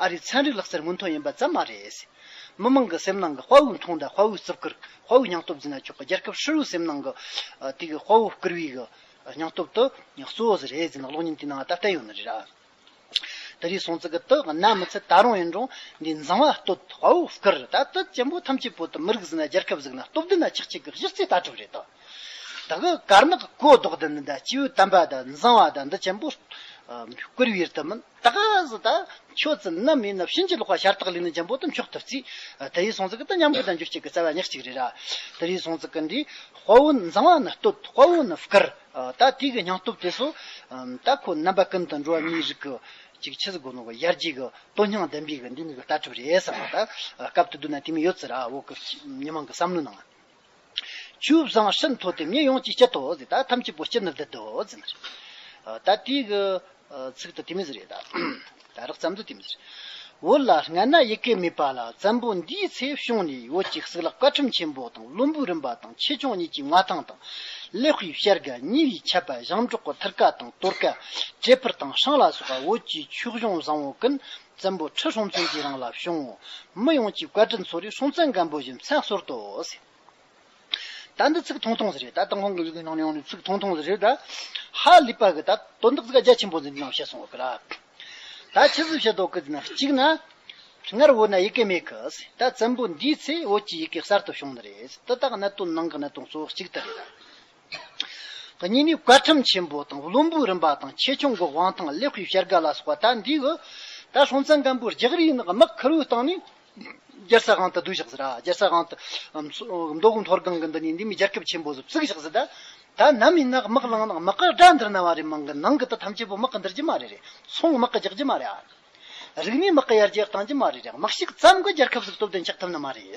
ཨ་རིའི་ཚན་རིག་ལག་རྩལ་སྔོན་ཐོན་ཡིན་པ་ཙམ་མ་རེད། མི་མང་གི་སེམས་ནང་གི་དཔའ་བོའི་མཐོང་ལྡན། དཔའ་བོའི་བརྩི་བཀུར། དཔའ་བོའི་སྙིང་སྟོབས་ཟེར་ན་ཆོག་གི། རྒྱལ་ཁབ་ཧྲིལ་བོའི་སེམས་ནང་གི། ཨ། དེ་གི་དཔའ་བོ་བཀུར་བའི་གི་སྙིང་སྟོབས་དེ་གཙོ་བོ་ཟིག་རེད་ཟེར་ན་གློག་བརྙན་དེའི་ནང་ད་བསྟན་ཡོད་ནི་རེད་ར། དེ་རེད་སོང་ཙི་གི་དེ་གནའ་མི་ཚད་ད་རུང་ཡིན་རུང་འདི་མཛངས་པ་བསྟོད། དཔའ་བོ་བཀུར། ད་དེ་ཅན་པོ་ཐམས་ཅད་པོ་དེ་མི་རིགས་ཟིག་ན་རྒྱལ་ཁབ་ཟིག་ན་སྟོབས་ལྡན་ན་ཆགས་ཆེ་གི་གཞི་རྩའི་ལྟ་གྲུབ་རེད་དོ། ད་གི་དཀར་ནག་གོ་ལྡོག་ལྡན་ནི་ད་སྐྱེས་བུ་དམ་པ་ད་མཛངས་པ་ད་འདི་ཅན་པོ་བཀུར་བའི་རི་དེ་མིན། ད་ག་ཟི་ད་ཁྱོད་ཚོ་ནམ་ཡིན་ན་ཕྱིན་ཅི་ལོག་པ་ཤ་སྟག་ལས་ནི་ཅན་པོ་དེ་མཆོག་ཏུ་བརྩི། དེ་ཡིན་སོང་ཙི་གི་ད་ཉམས་གི་ད་འཇུ་གཅིག་གི་རྩ་བ་ཉག་གཅིག་རེད་ར། དེ་ཡིན་སོང་ཙི་གི་འདི་དཔའ་བོ་མཛངས་པ་ནི་བསྟོད། དཔའ་བོ་ནི་བཀུར། ཨ། ད་དེ་གི་སྙིང་སྟོབས་དེ་ཚོ། ཨམ། ད་ཁོ་རྣམ་པ་ཀུན་ཏུ་འགྲོ་བ་མིའི་རིགས་ཀྱི་ཅིག་ཆི་ཟིག་གོ་ནོ་གི་ཡར་རྒྱས་ཀྱི་དོན་སྙིང་ལྡན་པའི་གི་འདི་མོ་གི་ལྟ་གྲུབ་རེད་བསམ་པ། ད་སྐབས་དེ་དུས་ན་དེ་མོ་ཡོད་ཚུལ་ར། བོད་ཀྱི་མི་མང་གི་བསམ་བློའི་ནང་། ཆོས་བཟང་སྲིད་མཐོ་སྟེ། མི་ཡོངས་ཀྱི་སྤྱི་དོ་ཟེར། ད་ཐམས་ཅད་པོ་སྤྱི་ནི་བདུད་དོ་ཟེར་ནི་རེད། ཨ། ད་དེ་གི། ཨ། ཚིག་དེ་དེ་མོ་ཟིག་རེད་ད། ད་རགས་ཙམ་དུ་དེ་མོ་ཟིག་རེད། བོད་ལ་སྔ་ན་ཡི་གེ་མེད་པ་ལ། བཙན་པོ་འདིའི་ཚེ་བྱུང་ནས། བོད་ཀྱི་གཙུག་ལག་བཀའ་ཁྲིམས་ཆེན་པོ་དང་། བློན་པོའི་རིམ་པ་དང་། ཆོས་སྐྱོང་གཉིས་ཀྱི་མངའ་ཐང་དང་། ལེགས་པའི་བྱ་དགའ། ཉེས་པའི་ཆད་པ། ཞིང་འབྲོག་གི་ཐར་ཀ་དང་དོར་ཀ། བྲེ་ཕུར་དང་ཧྲང་ལ་སོགས་པ། བོད་ཀྱི་ཆོས་གཞུང་བཟང་བོ་ཀུན། བཙན་པོ་ཁྲི་སྲོང་བཙན་གྱི་རིང་ལ་བྱུང་། མི་ཡོངས་ཀྱི་བཀའ་དྲིན་ཚོར་རེ། སྲོང་བཙན་སྒམ་པོ་བཞིན་མཚན་གསོལ་ཏོ་ཟེར། ད་འདི་ཚིག་ཐུང་ཐུང་ཟིག་རེད། ད་ཏུན་ཧོང་གི་ཡི་གེ་ནང་ནས་ཡོང་ནས་ཚིག་ཐུང་ཐུང་ཟིག་རེད། ད་ཧ་ལས་པ་གི་ད་དོན་དག་ཟིག་རྒྱ་ཆེན་པོ་ཟིག་ནང་བཤད་སོང་བ་གི་ར། ད་ཆི་ཟིག་བཤད་དོ་གི་ཟེར་ན། གཅིག་ན་ སྔར་བོད་ན་ཡི་གེ་མེད་གི། ད་བཙན་པོ་འདིའི་ཚེ་བོད་ཀྱི་ཡི་གེ་གསར་དུ་བྱུང་ནི་རེད། དེ་དག་གནད་དོན་ནང་གི་གནད་དོན་གཙོ་བོ་གཅིག་དེ་རེད། གཉིས་ནི་བཀའ་ཁྲིམས་ཆེན་པོ་དང་བློན་པོའི་རིམ་པ་དང་ཆེ་ཆུང་གི་དབང་ཐང་ལེགས་པའི་བྱ་དགའ་ལ་སོགས་པ། ད་འདི་གི་ད་སྲོང་བཙན་སྒམ་པོའི་རྒྱག་རེས་ནི་དམག་ཁུར་བའི་སྟེང་ནས་རྒྱལ་ས་དབང་དུ་བསྡུས་བཞག་ཟེར་ར། རྒྱལ་ས་དབང་དུ་མདོ་དབུས་མཐོ་སྒང་གི་འདི་ནས་འདི་མོའི་རྒྱལ་ཁབ་ཆེན་པོ་ཟིག་བཙུགས་བཞག་ཟེར། ད་ད་ནམ་ཡིན་ན་དམག་ལངས་ན་དམག་གི་དགྲ་འདུལ་ན་བ་རེད་མང་གི། ནང་གི་དེ་ཐམས་ཅད་པོ་དམག་གིས་འདུལ་རྒྱུ་མ་རེད། རེད། ཚོང་དམག་གིས་རྒྱག་རྒྱུ་མ་རེད། ཨ། རིག་གནས་དམག་གིས་ཡར་རྒྱས་གཏང་རྒྱུ་མ་རེད། རེད། དམག་ཤུགས་ཙམ་གྱིས་རྒྱལ་ཁབ་ཟིག་སྟོབས་ལྡན་ཆགས་ཐུབ་ནི་མ་རེད།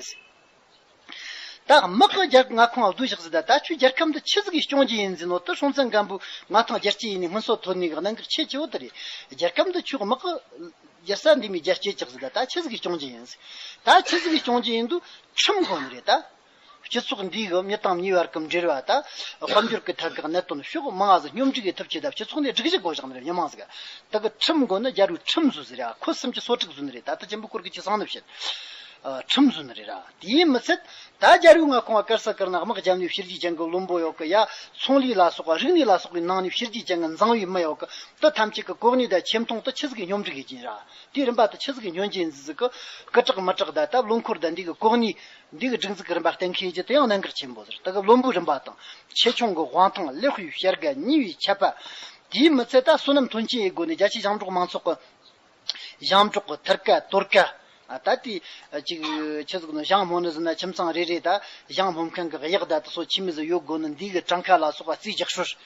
ད་དམག་གི་རྒྱལ་མངའ་ཁོངས་བསྡུས་བཞག་ཟིག་ད་ད་ཁྱོད་རྒྱལ་ཁབ་འདི་ཆི་ཟིག་གིས་སྐྱོང་རྒྱུ་ཡིན་ཟེར་ནོ། ད་སྲོང་བཙན་སྒམ་པོའི་མངའ་ཐང་རྒྱལ་སྤྱི་ཡིན་ནི་སྔོན་སོ་ཐོན་ནི་གི་གནད་འགག་ཆེ་ཆེ་བོ་དེ་རེད། རྒྱལ་ཁབ་འདི་ཁྱོད་དམག་གི་རྒྱལ་ས་འདི་མོའི་རྒྱལ་སྤྱི་ཆགས་ཟིག་ད་ད་ཆི་ཟིག་གིས་སྐྱོང་རྒྱུ་ཡིན་ཟེར། ད་ཆི་ཟིག་གིས་སྐྱོང་རྒྱུ་ཡིན་དུས་ཁྲིམས་དགོས་ནི་རེད་ད། སྤྱི་ཚོགས་འདིའི་གི་མྱི་དང་མྱིའི་བར་གྱི་འབྲེལ་བ་ད་དཔལ་འབྱོར་གྱི་ཐད་ཀྱི་གནད་དོན་ཕྱོགས་མང་ང་ཟིག་སྙོམས་སྒྲིག་གི་ཐབས་བྱེད་ད་སྤྱི་ཚོགས་འདི་སྒྲིག་གཞི་དགོས་བཞག་ནི་རེད། མྱི་མང་ཟིག་ད་གི་ཁྲིམས་དགོས་ནི། རྒྱལ་པོའི་ཁྲིམས་བཟོ་ཟེར་ཡ། ཁོ་སུམ་ཅུ་སོ་དྲུག་བཟོ་ནི་རེད། ད་ལྟ་ཅན་པོ་སྐོར་གི་ཅི་གསང་ནི་བཤད། ཨ། ཁྲིམས་བཟོ་ནི་རེད་ར། དེའི་མི་ཚད་ད་རྒྱལ་པོའི་མངའ་ཁོངས་བ་དཀར་ས་དཀར་ན་དམག་རྒྱབ་ནས་བྱས་རྗེས་ཅན་གི་བློན་པོ་ཡོད་གི། ཡ། ཚོང་ལས་ལ་སོགས་པ་རིག་གནས་ལ་སོགས་པའི་ནང་ནས་བྱས་རྗེས་ཅན་གི་མཛངས་པའི་མི་ཡོད་གི། དེ་ཐམས་ཅད་ཀྱི་གོ་གནས་དང་ཆེ་མཐོང་དེ་ཆི་ཟིག་གིས་སྙོམས་སྒྲིག་ཡེད་ཀྱི་ཡིན་ར། དེའི་རིམ་པ་དེ་ཆི་ཟིག་གིས་སྙོམས་སྒྲིག་ཡེད་ཟིག་གི། སྐུ་དྲག་མི་དྲག་ད་ད་བློན་འཁོར་ད་འདི་གི་གོ་གནས། འདི་གི་སྒྲིག་འཛུགས་ཀྱི་རིམ་པ་གཏན་འཁེལ་རྒྱུ་དེ་ཡང་གནད་འགག་ཆེན་པོ་ཟེར། དེ་གི་བློན་པོའི་རིམ་པ་དང་ཆེ་ཆུང་གི་དབང་ཐང་ལེགས་པའི་བྱ་དགའ་ཉེས་པའི་ཆད་པ། དེའི་མི་ཚད་ད་བསོད་ནམས་དོན་ཆེན་ཡེད་དགོས་ནས་རྒྱ་ཆེའི་ཞིང་འབྲོག་མང་ཚོགས་ཀྱི་ཞིང་འབྲོག་གི་ཐར་ཀ་དོར་ཀ། ཨ། ད་དེ་ཅིག་ཆི་ཟིག་ནོ། ཞིང་རྨོ་ནི་ཟེར་ན་ཁྱིམ་ཚང་རེ་རེ་ད་ཞིང་རྨོ་མཁན་གི་གཡག་ད་དེ་ཚོ་ཆི་མོ་ཟིག་ཡོད་དགོས་ནི། འདི་གི་གྲངས་ཀ་ལ་སོགས་པ་རྩིས་རྒྱག་སྲོལ།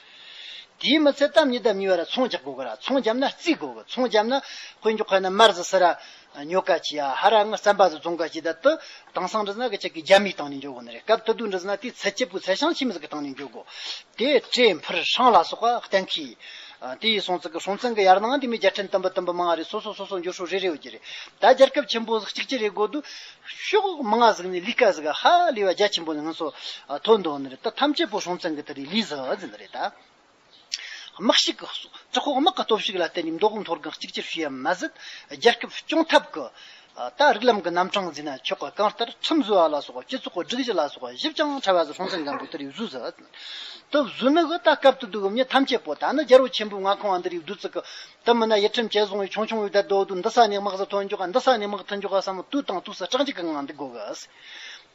དེའི་མི་ཚད་ད་མྱི་དང་མྱི་བར་ཚོང་རྒྱག་དགོས་གི་ར། ཚོང་བརྒྱབ་ན་རྩིས་དགོས་གི། ཚོང་བརྒྱབ་ན་དཔེ་འཇོག་ཁ་ན་མར་ཟིག་ཟ་ར་ཉོ་ག་བྱེད་ཡ། ཧར་ར་ང་རྩམ་པ་ཟིག་བཙོང་ག་བྱེད་ད། དེ་དེང་སང་འདྲི་ཟེར་ན་གི་ཅིག་གི་རྒྱ་མིའི་སྟེང་ནས་འགྱོ་གོ་ནི་རེད། སྐབས་དེ་དུས་འདྲི་ཟེར་ན་དེའི་ཚད་སྐྱིད་པོའི་ཚད་ཞིང་ཆི་མོ་ཟིག་གི་སྟེང་ནས་འགྱོ་གོ། དེ་བྲེ་འཕུར་ཧྲང་ལ་སོགས་པ་གཏན་འཁེལ། ཨ། དེ་ཡིས་སོང་ཙི་གི་སྲོང་བཙན་གི་ཡར་ནང་དེ་མོའི་རྒྱལ་ཕྲན་དུམ་བུ་དུམ་བུ་མང་ང་རེ་སོ་སོ་སོ་སོ་འགྱོ་སྲོལ་རེ་རེ་ཡོད་ཀྱི་རེད། ད་རྒྱལ་ཁབ་ཆེན་པོ་ཟིག་གཅིག་གྱུར་རེ་དགོས་དུས་ཕྱོགས་མང་ང་ཟིག་ནས་ལས་ཀ་ཟིག་ཧ་ལས་པ་རྒྱ་ཆེན་པོ་ནས་སྔོན་སོ་ཐོན་འདུག་ནི་རེད། ད་ཐམས་ཅད་པོ་སྲོང་བཙན་གི་དེ་རེད། ལས་ཟིག་ཟིན་ནི་རེད་ད། དམག་ཤུགས་ཀྱི་དྲག་པོ། དམག་གི་སྟོབས་ཤུགས་ལ་བརྟེན་ནས་མདོ་དབུས་མཐོ་སྒང་གཅིག་གྱུར་བྱས་ཡ་མ་ཟད། རྒྱལ་ཁབ་སྐྱོང་ཐབས་ཀྱི་ད་རིགས་ལམ་གྱི་རྣམ་གྲངས་ཟེར་ན་ཆོག་གི། གང་ལྟར་ཁྲིམས་བཟོ་བ་ལ་སོགས་པ་སྤྱི་ཚོགས་ཀྱི་སྒྲིག་གཞི་ལ་སོགས་པ་ཞིབ་ཅིང་ཕྲ་བ་ཟིག་སྲོང་བཙན་སྒམ་པོས་དེ་རིགས་བཟོས་ཟིག་དེ་བཟོས་ནི་གི་ད་སྐབས་དེ་དུས་ཀྱི་མྱི་ཐམས་ཅད་པོ། ད་ནི་རྒྱལ་པོ་ཆེན་པོའི་མངའ་ཁོངས་བ་འདི་རིགས་བསྡུས་ཙི་གི། དེ་མིན་ན་ཡུལ་ཁྲིམས་བཅད་བཟུང་བའི་ཆུང་ཆུང་བའི་བསྡད་དོ་དུས། འདི་ས་ནས་དམག་ཟིག་ཐོན་འཇོག་འདི་ས་ནས་དམག་ཐོན་འཇོག་བསམ། དུས་དང་དུས་སུ་སྐྲག་འཇིགས་ཀྱི་ངང་འདུག་དགོས་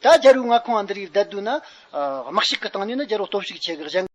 གི། ད་རྒྱལ་པོའི་མངའ་ཁོངས་བ་འདི་རིགས་བསྡད་དུས་ན། ཨ། དམག་ཤུགས་ཀྱི་སྟེང་ནས་ནི་རྒྱལ་པོ་སྟོབས་ཤུགས་ཆེ་གི། གཞན་